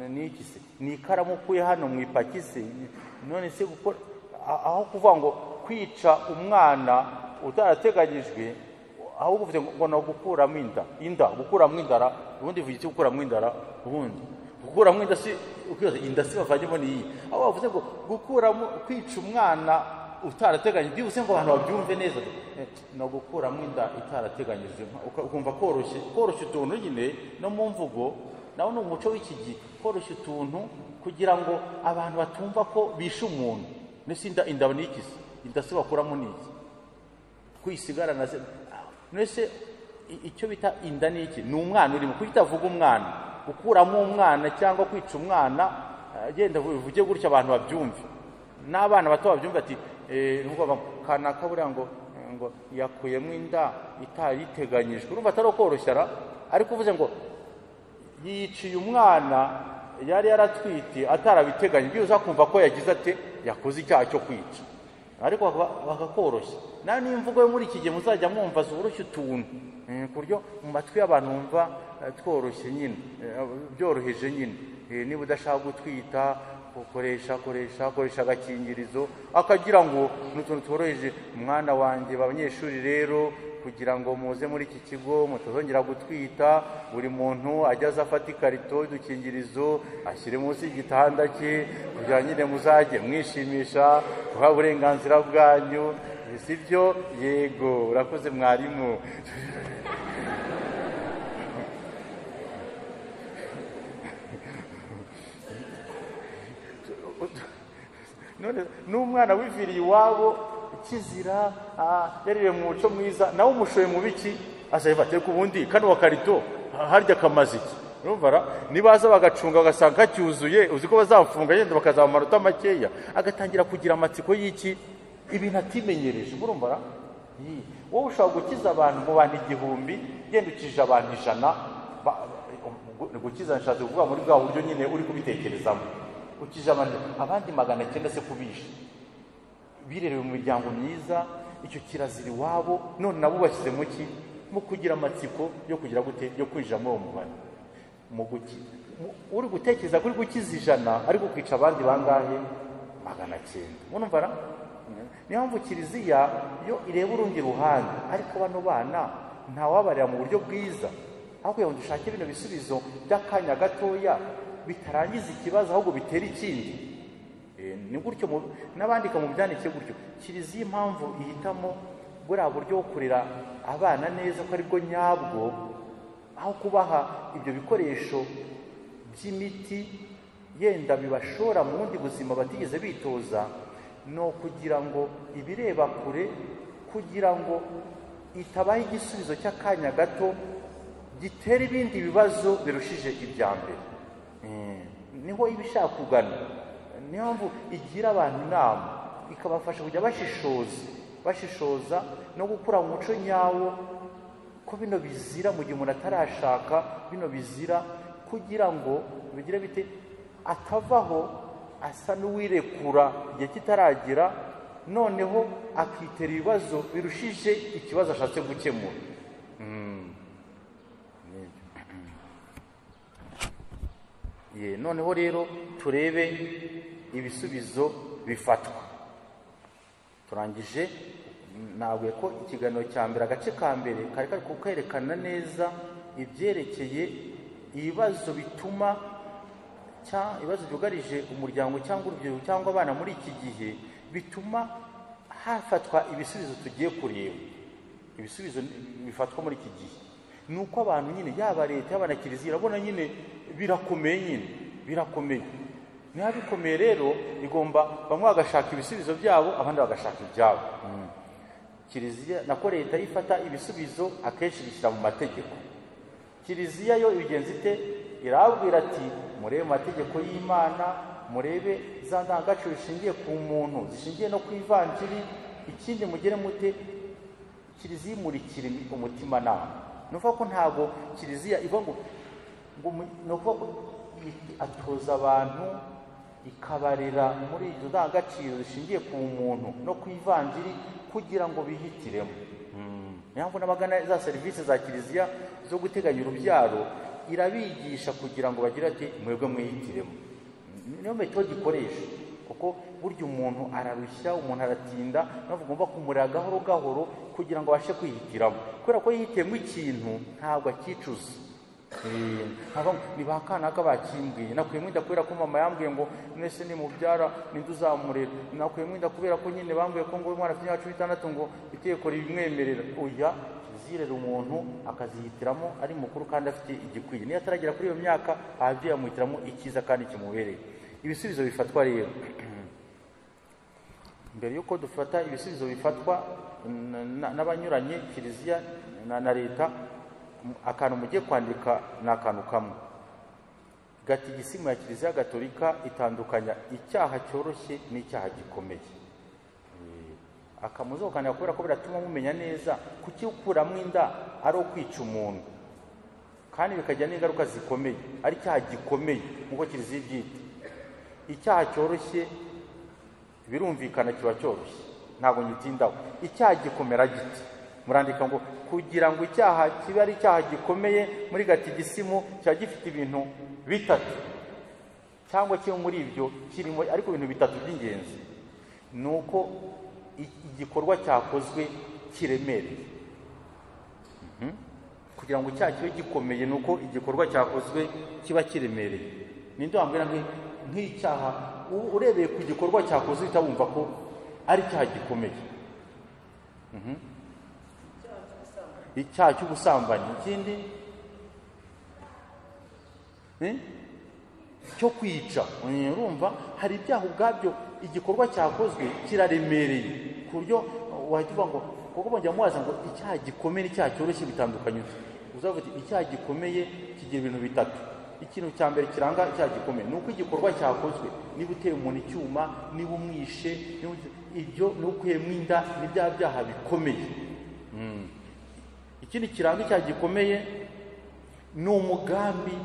ni iki se? Ni ikaramu ukuye hano mu ipaki se? None se gukora aho kuvuga ngo kwica umwana utarateganyijwe, ahubwo uvuze ngo no gukuramo inda, inda gukuramo indara, ubundi uvuga iki gukuramo indara? Ubundi gukuramo inda si ukibaza inda si bavanyemo ni iyi, aho bavuze ngo gukuramo kwica umwana utarateganyijwe, byihuse ngo abantu babyumve neza, no gukuramo inda itarateganyijwe, ukumva koroshye, koroshya utuntu nyine no mu mvugo, nawo ni umuco w'iki gihe, koroshya utuntu kugira ngo abantu batumva ko bishe umuntu. Mbese inda, inda ni iki se? Inda se bakuramo ni iki? Kwisigarana se? Mbese icyo bita inda ni iki? Ni umwana urimo. Kuki utavuga umwana? Gukuramo umwana cyangwa kwica umwana, genda uvuge gutya abantu babyumve, n'abana bato babyumve, ati nubwo kanaka buriya ngo yakuyemo inda itariteganyijwe, urumva atari ukoroshya ra? Ariko uvuze ngo yiciye umwana yari yaratwite atarabiteganyije, byibuze akumva ko yagize ate, yakoze icyaha cyo kwica, ariko bakakoroshya. Nayo ni imvugo yo muri iki gihe muzajya mwumva zoroshya utuntu, ku buryo mu matwi y'abantu bumva tworoshye nyine, byoroheje nyine. Niba udashaka gutwita, koresha koresha koresha agakingirizo, akagira ngo ni utuntu tworoheje. Mwana wanjye, abanyeshuri rero, kugira ngo muze muri iki kigo mutazongera gutwita, buri muntu ajye aza afata ikarito y'udukingirizo ashyire munsi y'igitanda cye, kugira nyine muzajye mwishimisha, guha uburenganzira bwanyu, si byo? Yego, urakoze mwarimu. None n'umwana wiviriye iwabo kizira, yaririye mu muco mwiza, nawe umushoye mu biki, azahita ateka ubundi kano karito harya kamaze iki? Urumva ra? Nibaza bagacunga bagasanga kacyuzuye, uzi ko bazafunga yenda bakazaba amanota makeya, agatangira kugira amatsiko y'iki, ibintu atimenyereje. Urumva ra? Wowe ushobora gukiza abantu mu bantu 1000, genda ukije abantu 100, gukiza nshatse kuvuga muri bwa buryo nyine uri kubitekerezamo, ukije abandi 900 se kubisha, birerewe mu miryango myiza, icyo kirazira iwabo, none nabo bashyize mu ki? Mu kugira amatsiko yo kugira gute, yo kwinjira muri uwo mubare. Uri gutekereza kuri gukiza 100 ariko kwica abandi bangahe? 900. Murumva ra? Niyo mpamvu Kiliziya yo ireba urundi ruhande, ariko bano bana ntawabarira mu buryo bwiza, aho kugira ngo dushake bino bisubizo by'akanya gatoya bitarangiza ikibazo, ahubwo bitera ikindi. Ni gutyo n'abandika mu byandike gutyo. Kiliziya impamvu ihitamo buriya buryo bwo kurera abana neza ko aribwo nyabwo, aho kubaha ibyo bikoresho by'imiti yenda bibashora mu bundi buzima batigeze bitoza, no kugira ngo ibireba kure, kugira ngo itabaha igisubizo cy'akanya gato gitera ibindi bibazo birushije ibya mbere. Niho iba ishaka kugana. Niyo mpamvu igira abantu inama, ikabafasha kujya bashishoza no gukura mu muco nyawo, ko bino bizira mu gihe umuntu atarashaka, bino bizira kugira ngo bigire bite, atavaho asa n'uwirekura igihe kitaragira, noneho akitera ibibazo birushije ikibazo ashatse gukemura. Noneho rero turebe ibisubizo bifatwa. Turangije nabwiye ko ikiganiro cya mbere, agace ka mbere kari kari kwerekana neza ibyerekeye ibibazo bituma ibibazo byugarije umuryango cyangwa urubyiruko cyangwa abana muri iki gihe, bituma hafatwa ibisubizo tugiye kureba. Ibisubizo bifatwa muri iki gihe ni uko abantu nyine, yaba leta yaba na Kiliziya, irabona nyine birakomeye, nyine birakomeye. Niba bikomeye rero, igomba bamwe bagashaka ibisubizo byabo, abandi bagashaka ibyabo. Kiliziya nako leta ifata ibisubizo akenshi bishyira mu mategeko. Kiliziya yo ibigenza ite? Irabwira ati murebe mu mategeko y'Imana, murebe za ndangagaciro zishingiye ku muntu, zishingiye no ku ivanjiri, ikindi mugere mute, Kiliziya imurikira umutimanama. Ni ukuvuga ko ntabwo kiliziya ivuga ngo ni ukuvuga ko atoza abantu ikabarera muri izo ndangagaciro zishingiye ku muntu no ku ivanjiri kugira ngo bihitiremo. Niyo mpamvu n'abagana za serivisi za kiliziya zo guteganya urubyaro irabigisha kugira ngo bagire ati mwebwe mwihitiremo. Niyo metode ikoresha, kuko burya umuntu ararushya, umuntu aratinda, niyo ugomba kumurera gahoro gahoro kugira ngo abashe kwihitiramo, kubera ko yihitiyemo ikintu ntabwo akicuza. Ni ba kanaka bakimbwiye, nakuyemo inda kubera ko mama yambwiye ngo mwese nimubyara ninde uzamurera, nakuyemo inda kubera ko nyine bambwiye ko ngo umwana afite imyaka 16 ngo itegeko ribimwemerera. Oya, zirera umuntu akazihitiramo ari mukuru kandi afite igikwiye. Niyo ataragera kuri iyo myaka, ababyeyi bamuhitiramo icyiza kandi kimubereye. Ibisubizo bifatwa rero, mbere yuko dufata ibisubizo bifatwa n'abanyuranye, kiliziya na leta, akantu mugiye kwandika ni akantu kamwe. Gatigisimu ya Kiliziya Gatolika itandukanya icyaha cyoroshye n'icyaha gikomeye. Akamuzokanira kubera ko biratuma mumenya neza kuki ukuramo inda ari ukwica umuntu, kandi bikagira n'ingaruka zikomeye, ari icyaha gikomeye nk'uko kiliziya ibyita. Icyaha cyoroshye birumvikana kiba cyoroshye, ntabwo ngitindaho. Icyaha gikomera giti? Murandika ngo kugira ngo icyaha kibe ari icyaha gikomeye muri gatigisimu kiba gifite ibintu bitatu cyangwa kimwe muri ibyo kirimo, ariko ibintu bitatu by'ingenzi. Ni uko igikorwa cyakozwe kiremereye. Kugira ngo icyaha kibe gikomeye ni uko igikorwa cyakozwe kiba kiremereye. Ninde wambwira nk'icyaha urebeye ku gikorwa cyakozwe uhita wumva ko ari icyaha gikomeye? Icyaha cy'ubusambanyi. Ikindi cyo kwica. Urumva hari ibyaha ubwabyo igikorwa cyakozwe kiraremereye ku buryo wahita uvuga ngo, kuko bongera mubaza ngo icyaha gikomeye n'icyaha cyoroshye bitandukanye ute? Uzavuga uti icyaha gikomeye kigira ibintu bitatu. Ikintu cya mbere kiranga icyaha gikomeye ni uko igikorwa cyakozwe, niba uteye umuntu icyuma, niba umwishe, ibyo ni ukuyemo inda, ni bya byaha bikomeye. Ikindi kiranga icyaha gikomeye ni umugambi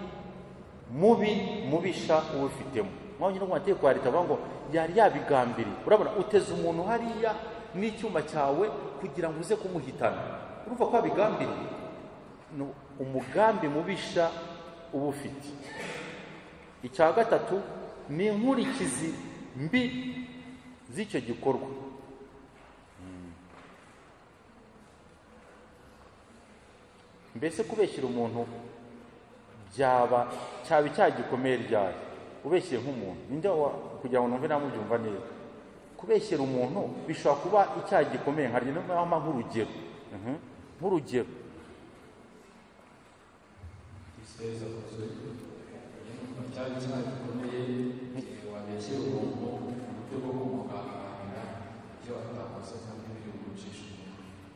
mubi mubisha uwufitemo. Mwabonye no ku mategeko ya leta bavuga ngo yari yabigambiriye. Urabona uteze umuntu hariya n'icyuma cyawe kugira ngo uze kumuhitana, urumva ko abigambiriye. Ni umugambi mubisha uba ufite. Icya gatatu ni inkurikizi mbi z'icyo gikorwa. Mbese kubeshyira umuntu byaba cyaba icyaha gikomeye ryari? Ubeshyeye nk'umuntu, ninde kugira ngo numve namubyumva neza. Kubeshyera umuntu bishobora kuba icyaha gikomeye nka ryo mpa nk'urugero. Nk'urugero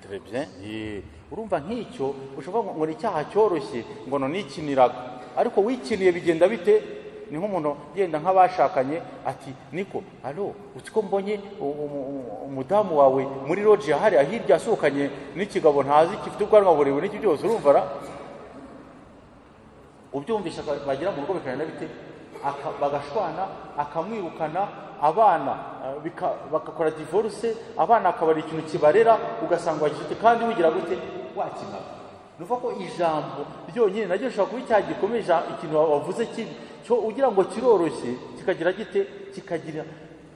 Très bien. Urumva nk'icyo ushobora ngo ni icyaha cyoroshye ngo nikiniraga, ariko wikiniye bigenda bite? Ni nk'umuntu yenda nk'abashakanye ati niko alo uzi ko mbonye umudamu wawe muri loge hariya hirya asohokanye n'ikigabo ntazi gifite ubwanwa burebure n'iki byose, urumva ra ubyumvisha bagera mu rugo bikagenda bite? Bagashwana, akamwirukana, abana bagakora divorce, abana akabara ikintu kibarera, ugasanga bagifite kandi wigira gute wakinaga. Nuva ko ijambo ryonyine naryo rishobora kuba icyaha gikomeye, ikintu wavuze cyo ugira ngo kiroroshye kikagira gite? Kikagira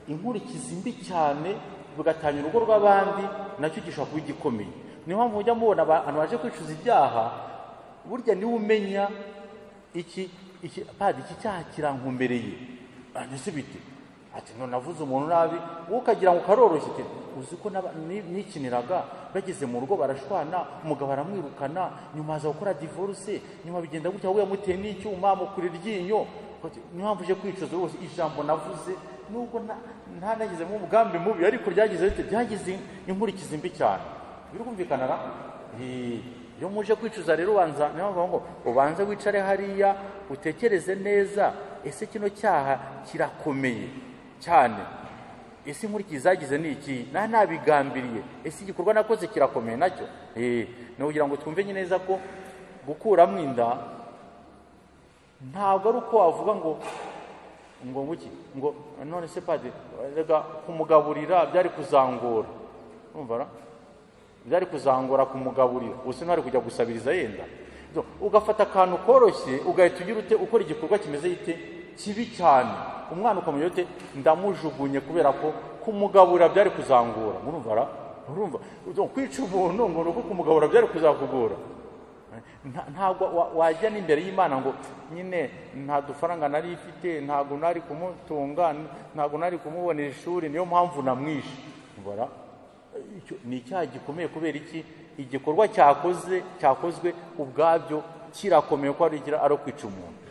inkurikizi mbi cyane, bigatanya urugo rw'abandi, nacyo gishobora kuba igikomeye. Niyo mpamvu ujya mubona abantu baje kwicuza ibyaha, burya niwe umenya iki padi iki cyaha kirankomereye, ese bite? Ati none navuze umuntu nabi, wowe ukagira ngo karoroshye. Uzi ko nikiniraga, bageze mu rugo barashwana, umugabo aramwirukana, nyuma aza gukora divorce, nyuma bigenda gutya, wowe yamuteye n'icyuma amukura iryinyo. Niyo mpamvu uje kwicuza rwose ijambo navuze, nubwo ntanagizemo umugambi mubi, ariko ryagize bite? Ryagize inkurikizi mbi cyane. Birumvikana ra? Iyo muje kwicuza rero ubanza, niyo mpamvu ngo ubanze wicare hariya utekereze neza, ese kino cyaha kirakomeye cyane. Ese inkurikizi zagize ni iki? Nabigambiriye? Ese igikorwa nakoze kirakomeye nacyo? Ni ukugira ngo twumve neza ko gukuramo inda ntabwo ari uko wavuga ngo nguki ngo none se padiri rega kumugaburira byari kuzangora, urumva byari kuzangora kumugaburira, ubuse ntari kujya gusabiriza yenda. Ugafata akantu koroshye ugahita ugira ute ukora igikorwa kimeze gite kibi cyane, umwana ukamenya ute ndamujugunye kubera ko kumugaburira byari kuzangora. Murumva urumva kwica umuntu ngo nuko kumugabura byari kuzakugora. Ntabwo wajya n'imbere y'Imana ngo nyine nta dufaranga nari ifite, ntabwo nari kumutunga, ntabwo nari kumubonera ishuri, niyo mpamvu namwishe. Ni icyaha gikomeye. Kubera iki? Igikorwa cyakozwe ubwabyo kirakomeye ko ari ukwica umuntu.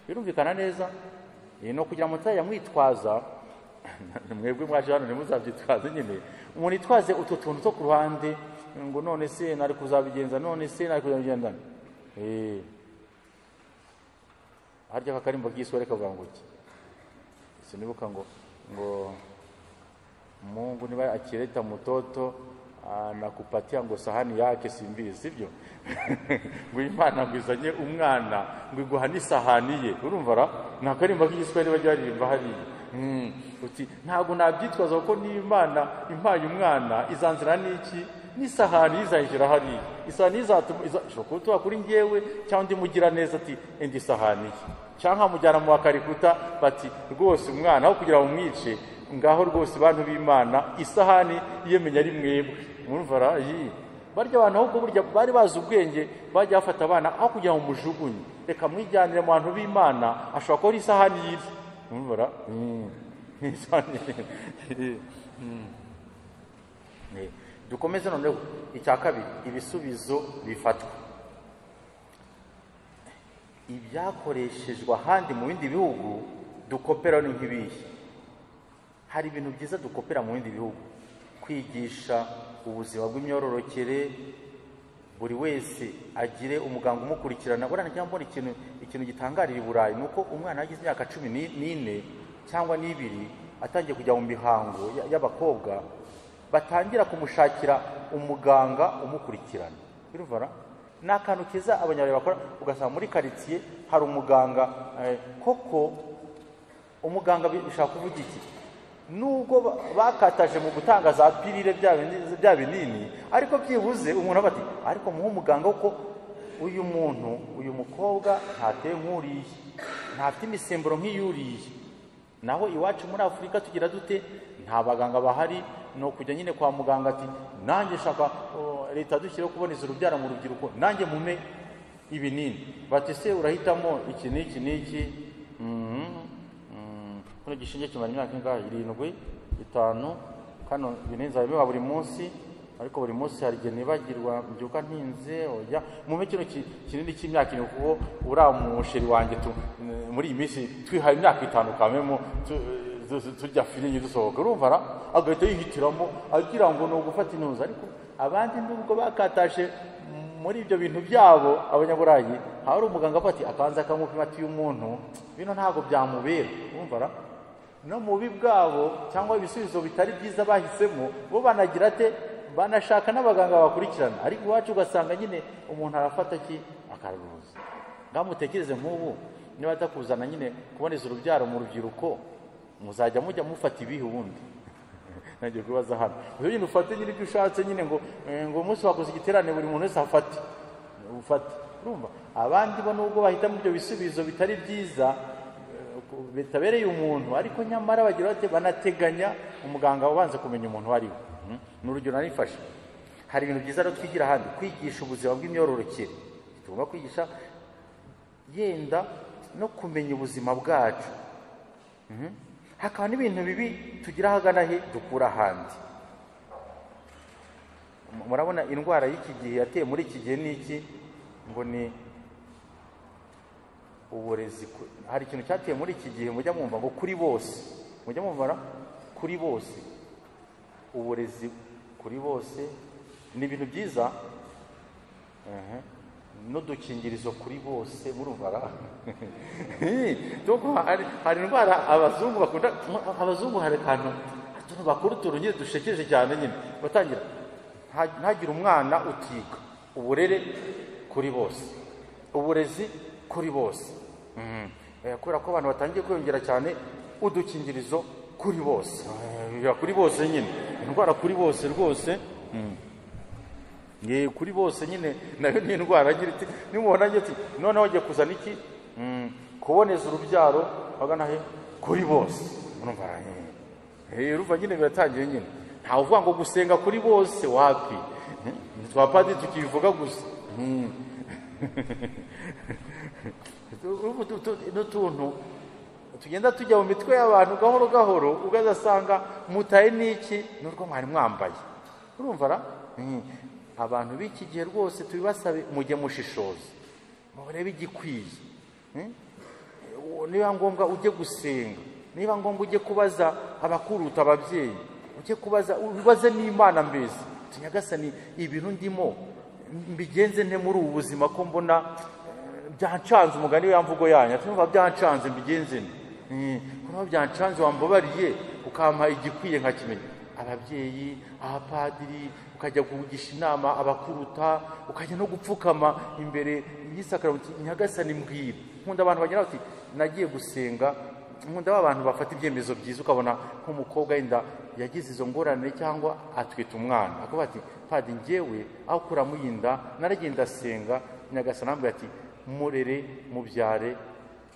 Birumvikana neza. No kugira ngo mutazajya mwitwaza, mwebwe mwaje hano ntimuzabyitwaze nyine, umuntu yitwaze utwo tuntu two ku ruhande ngo none se nari kuzabigenza, none se nari kuzabigenza. Harya akakarimbo k'Igiswahili kavuga ngo iki? Sinibuka ngo Mungu niba akileta mtoto anakupatia ngo sahani yake, simbizi sibyo? Ngo Imana ngo izanye umwana ngo iguha n'isahani ye. Urumva ra? Nta karimbo k'Igiswahili bajya baririmba hariya. Uti ntabwo nabyitwaza kuko n'Imana impaye umwana izanzira n'iki? N'isahani izayishyira hariya. Isahani izatuma ishobora kuri njyewe cyangwa undi mugira neza ati indi sahani ye, cyangwa nkamujyana mu bakarikuta bati rwose umwana aho kugira ngo umwice ngaho rwose bantu b'Imana isahani yemenya ari mwebwe. Murumva ra? Barya abantu ahubwo burya bari bazi ubwenge, bajya bafata abana aho kugira ngo umujugunye, reka mwijyanire mu bantu b'Imana, ashobora kuba ari isahani yive. Murumva ra? Dukomeze noneho icya kabiri, ibisubizo bifatwa. Ibyakoreshejwe ahandi mu bindi bihugu dukopera ni nk'ibihe? Hari ibintu byiza dukopera mu bindi bihugu, kwigisha ubuzima bw'imyororokere, buri wese agire umuganga umukurikirana. Buriya njya mbona ikintu gitangarira i Burayi ni uko umwana yagize imyaka 14 cyangwa 2 atangiye kujya mu mihango y'abakobwa, batangira kumushakira umuganga umukurikirana. Birumva ni akantu keza abanyaburayi bakora, ugasanga muri karitsiye hari umuganga. Koko umuganga bishaka kuvuga iki? Nubwo bakataje mu gutanga za pirire bya binini, ariko byibuze umuntu aba ati ariko muhe umuganga kuko uyu muntu, uyu mukobwa ntateye nk'uriye, ntafite imisemburo nk'iyuriye. Naho iwacu muri Afurika tugira dute? Nta baganga bahari, no kujya nyine kwa muganga ati nanjye shaka leta dushyireho kuboneza urubyaro mu rubyiruko, nanjye mume ibinini. Bati se urahitamo iki n'iki n'iki? Kino gishinge kimara imyaka ingahe? 7, 5. Kano ibinini nzabinywa buri munsi, ariko buri munsi hari igihe nibagirwa mbyuka ntinze. Oya mume kino kinini cy'imyaka 7 kuko uriya musheri wanjye muri iyi minsi twihaye imyaka 5 kamemo turya firingi dusohoka. Urumva ra? Agahita yihitiramo agira ngo ni ugufata intuza. Ariko abandi nubwo bakatashe muri ibyo bintu byabo abanyaburayi, hari umuganga afati akabanza akamupima ati uyu muntu bino ntabwo byamubera. Urumva ra? No mu bubi bwabo cyangwa ibisubizo bitari byiza bahisemo, bo banagira ate? Banashaka n'abaganga bakurikirana. Ariko iwacu ugasanga nyine umuntu arafata ki akaruhuza. Ngamutekereze nk'ubu niba atakuzana nyine kuboneza urubyaro mu rubyiruko, muzajya mujya mufata ibihe ubundi. Nagiye kubaza hano uyu nyine ufate nyine ibyo ushatse nyine ngo umunsi wakoze igiterane buri muntu wese afate ufate. Urumva abandi bo nubwo bahitamo ibyo bisubizo bitari byiza bitabereye umuntu, ariko nyamara bagira bate? Banateganya umuganga ubanza kumenya umuntu ari we. Ni urugero narifashe. Hari ibintu byiza rero twigira ahandi, kwigisha ubuzima bw'imyororokere. Tugomba kwigisha yenda no kumenya ubuzima bwacu. Hakaba n'ibintu bibi tugira ahagana he dukura ahandi. Murabona indwara y'iki gihe yateye muri iki gihe n'iki ngo ni uburezi. Hari ikintu cyateye muri iki gihe mujya mwumva ngo kuri bose, mujya mwumva kuri bose, uburezi kuri bose ni ibintu byiza, n'udukingirizo kuri bose. Murumva ra? Hari indwara abazungu bakunda. Abazungu hari akantu Bakuru utuntu dushekeje cyane nyine batangira ntagire umwana utiga, uburere kuri bose, uburezi kuri bose. Kubera ko abantu batangiye kwiyongera cyane, udukingirizo kuri bose, kuri bose nyine, indwara kuri bose rwose. Kuri bose nyine nayo ni indwara agira iti nimubona ati noneho ugiye kuzana iki kuboneza urubyaro bagana he kuri bose. Urumva urumva nyine biratangiye nyine, ntawe uvuga ngo gusenga kuri bose wapi, twapadiri tukivuga gusa n'utuntu tugenda tujya mu mitwe y'abantu gahoro gahoro, ugasanga mutaye n'iki n'urwo mwari mwambaye. Urumva ra abantu b'iki gihe rwose tubibasabe mujye mushishoza, murebe igikwiye. Niba ngombwa ujye gusenga, niba ngombwa ujye kubaza abakuruta ababyeyi, ujye kubaza ubaze n'Imana mbese Nyagasani ibintu ndimo mbigenze nte muri ubu buzima ko mbona byancanze, umugani wa mvugo yanyu ati numva byancanze mbigenze nte, ko byancanze wambabariye ukampa igikwiye nkakimenya. Ababyeyi, abapadiri, ukajya kugisha inama abakuruta, ukajya no gupfukama imbere y'isakramenti Nyagasani mbwira. Nkunda abantu bagira bati nagiye gusenga, nkunda abantu bafata ibyemezo byiza, ukabona nk'umukobwa yenda yagize izo ngorane cyangwa atwita umwana akavuga ati padi njyewe aho kuramuyinda naragenda senga Nyagasani ambwira ati murere mubyare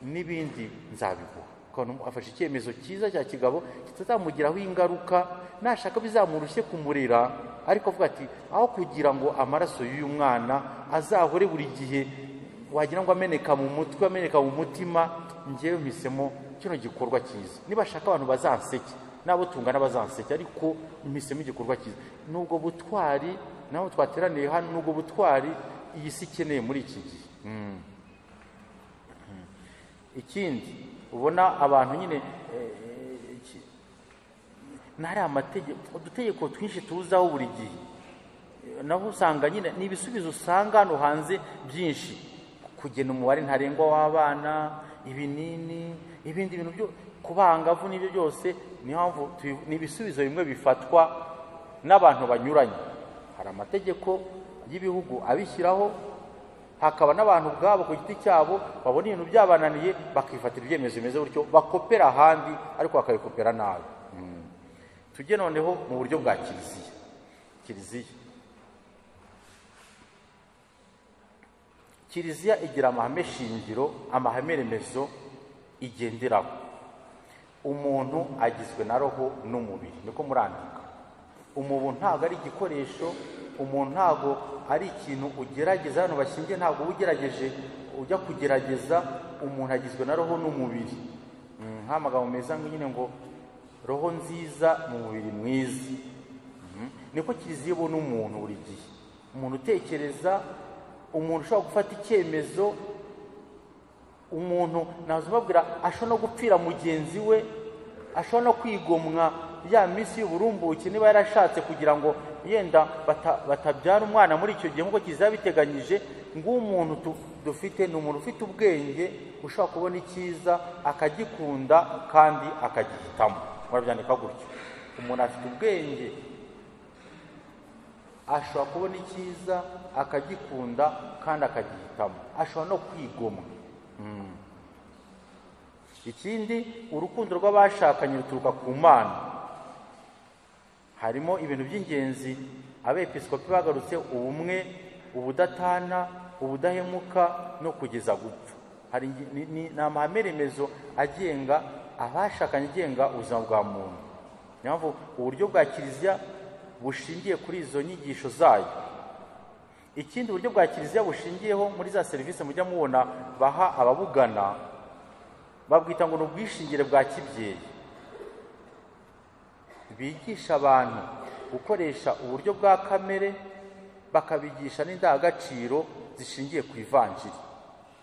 n'ibindi nzabiguha. Ukabona afashe icyemezo cyiza cya kigabo kitazamugiraho ingaruka, nashaka bizamurushye kumurera, ariko avuga ati aho kugira ngo amaraso y'uyu mwana azahore buri gihe wagira ngo ameneka mu mutwe, ameneka mu mutima, njyewe mpisemo kino gikorwa cyiza. Nibashaka abantu bazanseke nabo tungana bazanseke, ariko mpisemo igikorwa cyiza. Nubwo butwari naho twateraniye hano, nubwo butwari iyi si ikeneye muri iki gihe. Ikindi ubona abantu nyine nari amategeko, udutegeko twinshi tuzaho buri gihe, naho usanga nyine ni ibisubizo usanga hano hanze byinshi, kugena umubare ntarengwa w'abana, ibinini, ibindi bintu byo kubangavu n'ibyo byose. Niyo mpamvu ni ibisubizo bimwe bifatwa n'abantu banyuranye. Hari amategeko y'ibihugu abishyiraho, hakaba n'abantu ubwabo ku giti cyabo babona ibintu byabananiye bakifatira ibyemezo bimeze gutyo, bakopera ahandi ariko bakabikopera nabi. Tujye noneho mu buryo bwa kiliziya. Kiliziya igira amahame shingiro, amahame remezo igenderaho. Umuntu agizwe na roho n'umubiri, niko murandika. Umuntu ntabwo ari igikoresho, umuntu ntabwo ari ikintu ugerageza. Hano bashingiye ntabwo ugerageje ujya kugerageza. Umuntu agizwe na roho n'umubiri. Nk'amagambo meza nyine ngo roho nziza mu mubiri mwiza. Niko kiliziya ibona umuntu buri gihe, umuntu utekereza, umuntu ushobora gufata icyemezo, umuntu nazubabwira ashobora no gupfira mugenzi we, ashobora no kwigomwa ya minsi y'uburumbuke niba yarashatse kugira ngo yenda batabyara umwana muri icyo gihe nk'uko kiliziya biteganyije. Ng'umuntu dufite ni umuntu ufite ubwenge, ushobora kubona icyiza akagikunda kandi akagihitamo. Murabyandika gutyo, umuntu afite ubwenge, ashobora kubona icyiza akagikunda kandi akagihitamo, ashobora no kwigomwa. Ikindi, urukundo rw'abashakanye ruturuka ku Mana. Harimo ibintu by'ingenzi abepiskopi bagarutse: ubumwe, ubudatana, ubudahemuka no kugeza gupfa. Hari ni amahame remezo agenga abashakanye, agenga ubuzima bwa muntu. Niyo mpamvu uburyo bwa kiliziya bushingiye kuri izo nyigisho zayo. Ikindi uburyo bwa kiliziya bushingiyeho muri za serivisi mujya mubona baha ababugana, babwita ngo ni ubwishingire bwa kibyeyi. Bigisha abantu gukoresha uburyo bwa kamere, bakabigisha n'indangagaciro zishingiye ku ivanjiri,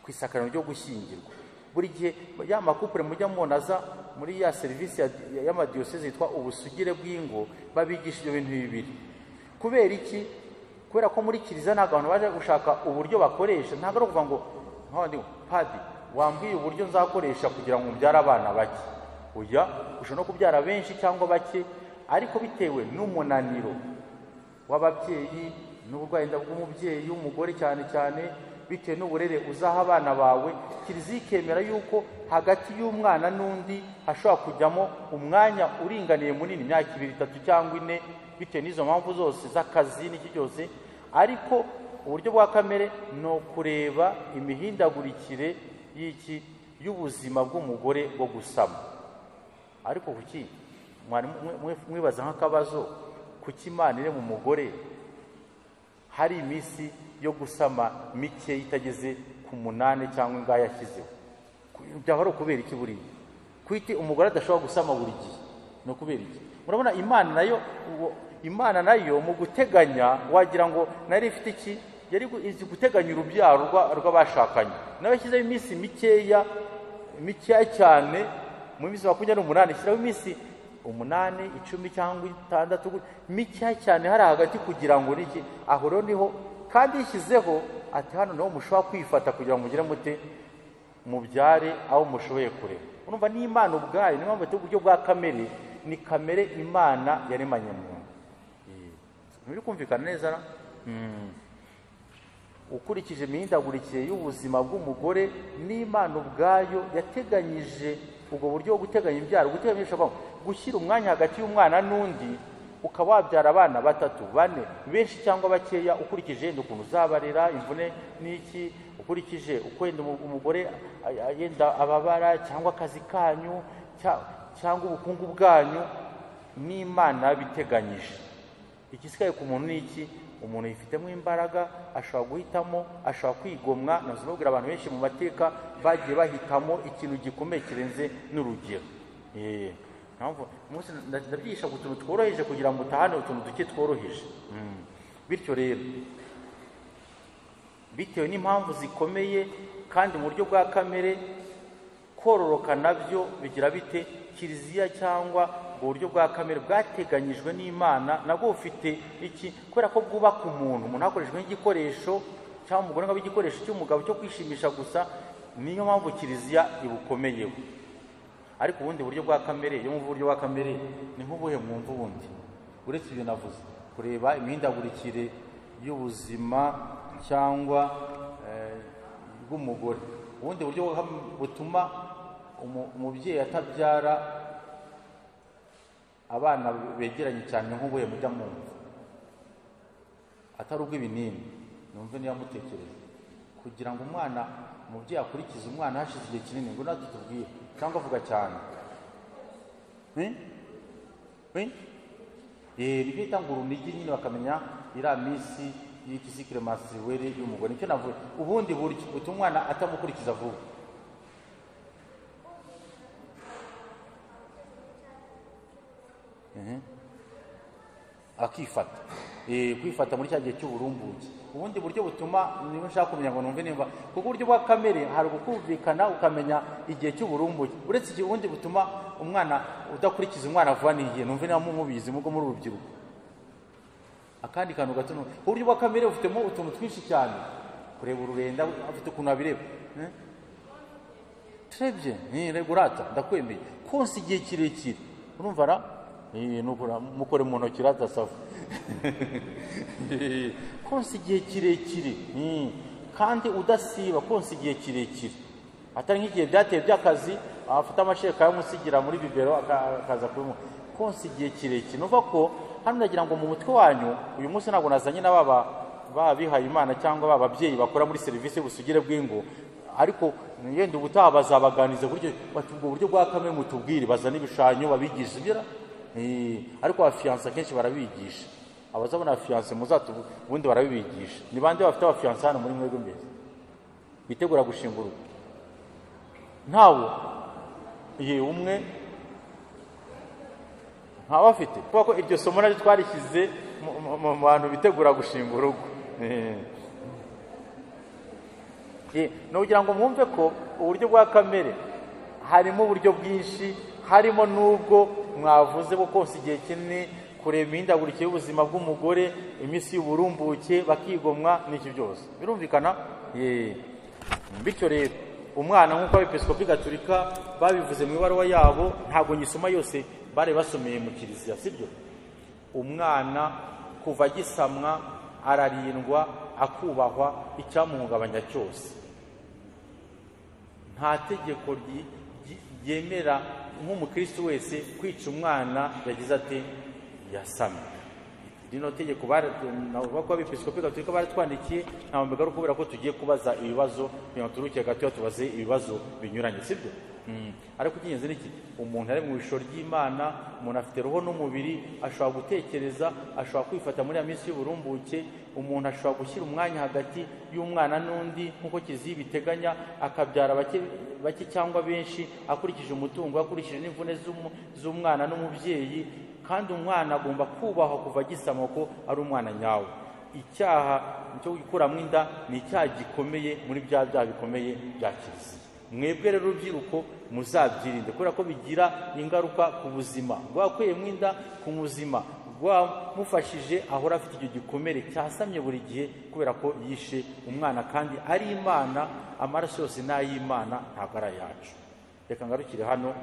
ku isakarano ryo gushyingirwa. Buri gihe ya makupure mujya mubona aza muri ya serivisi y'amadiyoseze yitwa ubusugire bw'ingo, babigisha ibyo bintu bibiri. Kubera iki? Kubera ko muri kiliziya ntabwo abantu baje gushaka uburyo bakoresha, ntabwo ari ukuvuga ngo nk'abandi padi wambwiye uburyo nzakoresha kugira ngo mbyare abana bake. Oya, ushobora no kubyara benshi cyangwa bake, Ariko bitewe n'umunaniro w'ababyeyi n'uburwayi bw'umubyeyi w'umugore cyane cyane, bitewe n'uburere uzaha abana bawe, Kiliziya ikemera yuko hagati y'umwana n'undi hashobora kujyamo umwanya uringaniye munini, imyaka 2, 3 cyangwa 4, bitewe n'izo mpamvu zose z'akazi n'iki byose. Ariko uburyo bwa kamere ni ukureba imihindagurikire y'iki y'ubuzima bw'umugore bwo gusama. Ariko kuki mwibaza nk'akabazo, kuki Imana iri mu mugore hari iminsi yo gusama mike itageze ku 8 cyangwa ingahe yashyizeho? Byaba ari ukubera iki buriya? Kwiti umugore adashobora gusama buri gihe ni ukubera iki? Murabona Imana nayo mu guteganya wagira ngo nari ifite iki, yari izi guteganya urubyaro rw'abashakanye, nawe yashyizeho iminsi mikeya mikeya cyane, mu minsi 28 ishyiraho iminsi 8, 10 cyangwa 6 mikeya cyane hari hagati, kugira ngo niki aho rero niho kandi yishyizeho ati hano niho mushobora kwifata kugira ngo mugire mute mubyare aho mushoboye kureba. Urumva ni Imana ubwayo, niyo mpamvu uburyo bwa kamere ni kamere Imana yaremanye muntu. Muri kumvikana neza na? Ukurikije imihindagurikire y'ubuzima bw'umugore n'Imana ubwayo yateganyije ubwo buryo bwo guteganya imbyaro, guteganya gushyira umwanya hagati y'umwana n'undi, ukaba wabyara abana 3, 4, benshi cyangwa bakeya, ukurikije yenda ukuntu uzabarera, imvune n'iki, ukurikije uko yenda umugore yenda ababara cyangwa akazi kanyu cyangwa ubukungu bwanyu, n'Imana biteganyije. Igisigaye ku muntu n'iki? Umuntu yifitemo imbaraga, ashobora guhitamo, ashobora kwigomwa. Nazubwira abantu benshi mu mateka bagiye bahitamo ikintu gikomeye kirenze n'urugero. Mpamvu umunsi ndabyigisha ku tuntu tworoheje kugira ngo mutahane utuntu duke tworoheje. Bityo rero bitewe n'impamvu zikomeye kandi mu buryo bwa kamere, kororoka nabyo bigira bite? Kiliziya cyangwa uburyo bwa kamere bwateganyijwe n'Imana nabwo bufite iki, kubera ko bwubaka umuntu, umuntu hakoreshejwe nk'igikoresho cyangwa umugore ngo abe igikoresho cy'umugabo cyo kwishimisha gusa, niyo mpamvu Kiliziya ibukomeyeho. Ariko ubundi buryo bwa kamere, iyo mu buryo bwa kamere ni nk'ubuhe mwumva ubundi uretse ibyo navuze, kureba imihindagurikire y'ubuzima cyangwa bw'umugore, ubundi buryo butuma umubyeyi atabyara abana begeranye cyane nk'ubuhe mujya mwumva atari ubw'ibinini, numve niba mutekereza, kugira ngo umwana umubyeyi akurikize umwana hashize igihe kinini, ngo natwe tubwire cyangwa avuga cyane nibyo bita ngo urunigi nyine, bakamenya iriya minsi y'ikisikire masiweri y'umugore. Nicyo navuye, ubundi buryo butuma umwana atamukurikiza vuba. Akifata, kwifata muri cya gihe cy'uburumbuke. Ubundi buryo butuma, niba nshaka kumenya ngo numve nimba, kuko uburyo bwa kamere hari gukumvikana ukamenya igihe cy'uburumbuke. Uretse igihe ubundi butuma umwana udakurikiza umwana vuba ni igihe, numve niba mubizi mugo muri urubyiruko. Akandi kantu gato, uburyo bwa kamere bufitemo utuntu twinshi cyane, kureba ururenda afite ukuntu abireba. Très bien, ni regulata ndakwemeye, konsa igihe kirekire, urumva ra? Nukura mukore mu ntoki rata safu. Konsa igihe kirekire, kandi udasiba, konsa igihe kirekire, atari nk'igihe byateye by'akazi afata amashereka yamusigira muri bibero akaza kubimuha. Konsa igihe kirekire, nuva ko hano ndagira ngo mu mutwe wanyu uyu munsi ntabwo nazanye n'ababa babihaye Imana cyangwa bababyeyi bakora muri serivisi y'ubusugire bw'ingo, ariko yenda ubutaha bazabaganiza buryo bati ubwo buryo bwa kamere mutubwire, bazana ibishushanyo babigisha ibyo. Ariko abafiyanse akenshi barabigisha, abazabona abafiyanse muzatu ubundi barabibigisha. Ni bande bafite abafiyanse hano muri mwebwe mbere bitegura gushinga urugo? Ntawo. Ye umwe ntabafite, kubera ko iryo somo naryo twarishyize mu bantu bitegura gushinga urugo. Nugira ngo mwumve ko uburyo bwa kamere harimo uburyo bwinshi, harimo n'ubwo mwavuze bwo konsa igihe kinini, kureba imihindagurikire y'ubuzima bw'umugore, iminsi y'uburumbuke bakigomwa n'iki byose birumvikana. Bityo rero umwana nk'uko abepiskopi gatolika babivuze mu ibaruwa yabo, ntabwo nyisoma yose Bari basomeye mu kiliziya, sibyo? Umwana kuva agisamwa ararindwa, akubahwa, icyamuhungabanya cyose. Nta tegeko ryemera nk'umukristo wese kwica umwana yagize ati yasamye. Rino tegeko ko abepiskopi gatolika baratwandikiye, ntabwo mbigaruka kubera ko tugiye kubaza ibibazo kugira ngo turuhuke gatoya, tubaze ibibazo binyuranye, sibyo? Ariko icy'ingenzi ni iki? Umuntu ari mu ishusho ry'Imana, umuntu afite roho n'umubiri, ashobora gutekereza, ashobora kwifata muri ya minsi y'uburumbuke, umuntu ashobora gushyira umwanya hagati y'umwana n'undi nk'uko Kiliziya ibiteganya, akabyara bake bake cyangwa benshi akurikije umutungo, akurikije n'imvune z'umwana n'umubyeyi. Kandi umwana agomba kubahwa kuva agisama ko ari umwana nyawe. Icyaha cyo gukuramo inda ni icyaha gikomeye muri bya byaha bikomeye bya Kiliziya. Mwebwe rero urubyiruko muzabyirinde, kubera ko bigira ingaruka ku buzima. Rwakuyemo inda ku muzima rwamufashije ahora afite icyo gikomere cyasamye buri gihe, kubera ko yishe umwana kandi ari Imana, amaraso yose ni ay'Imana, ntabwo ari ayacu. Reka ngarukire hano.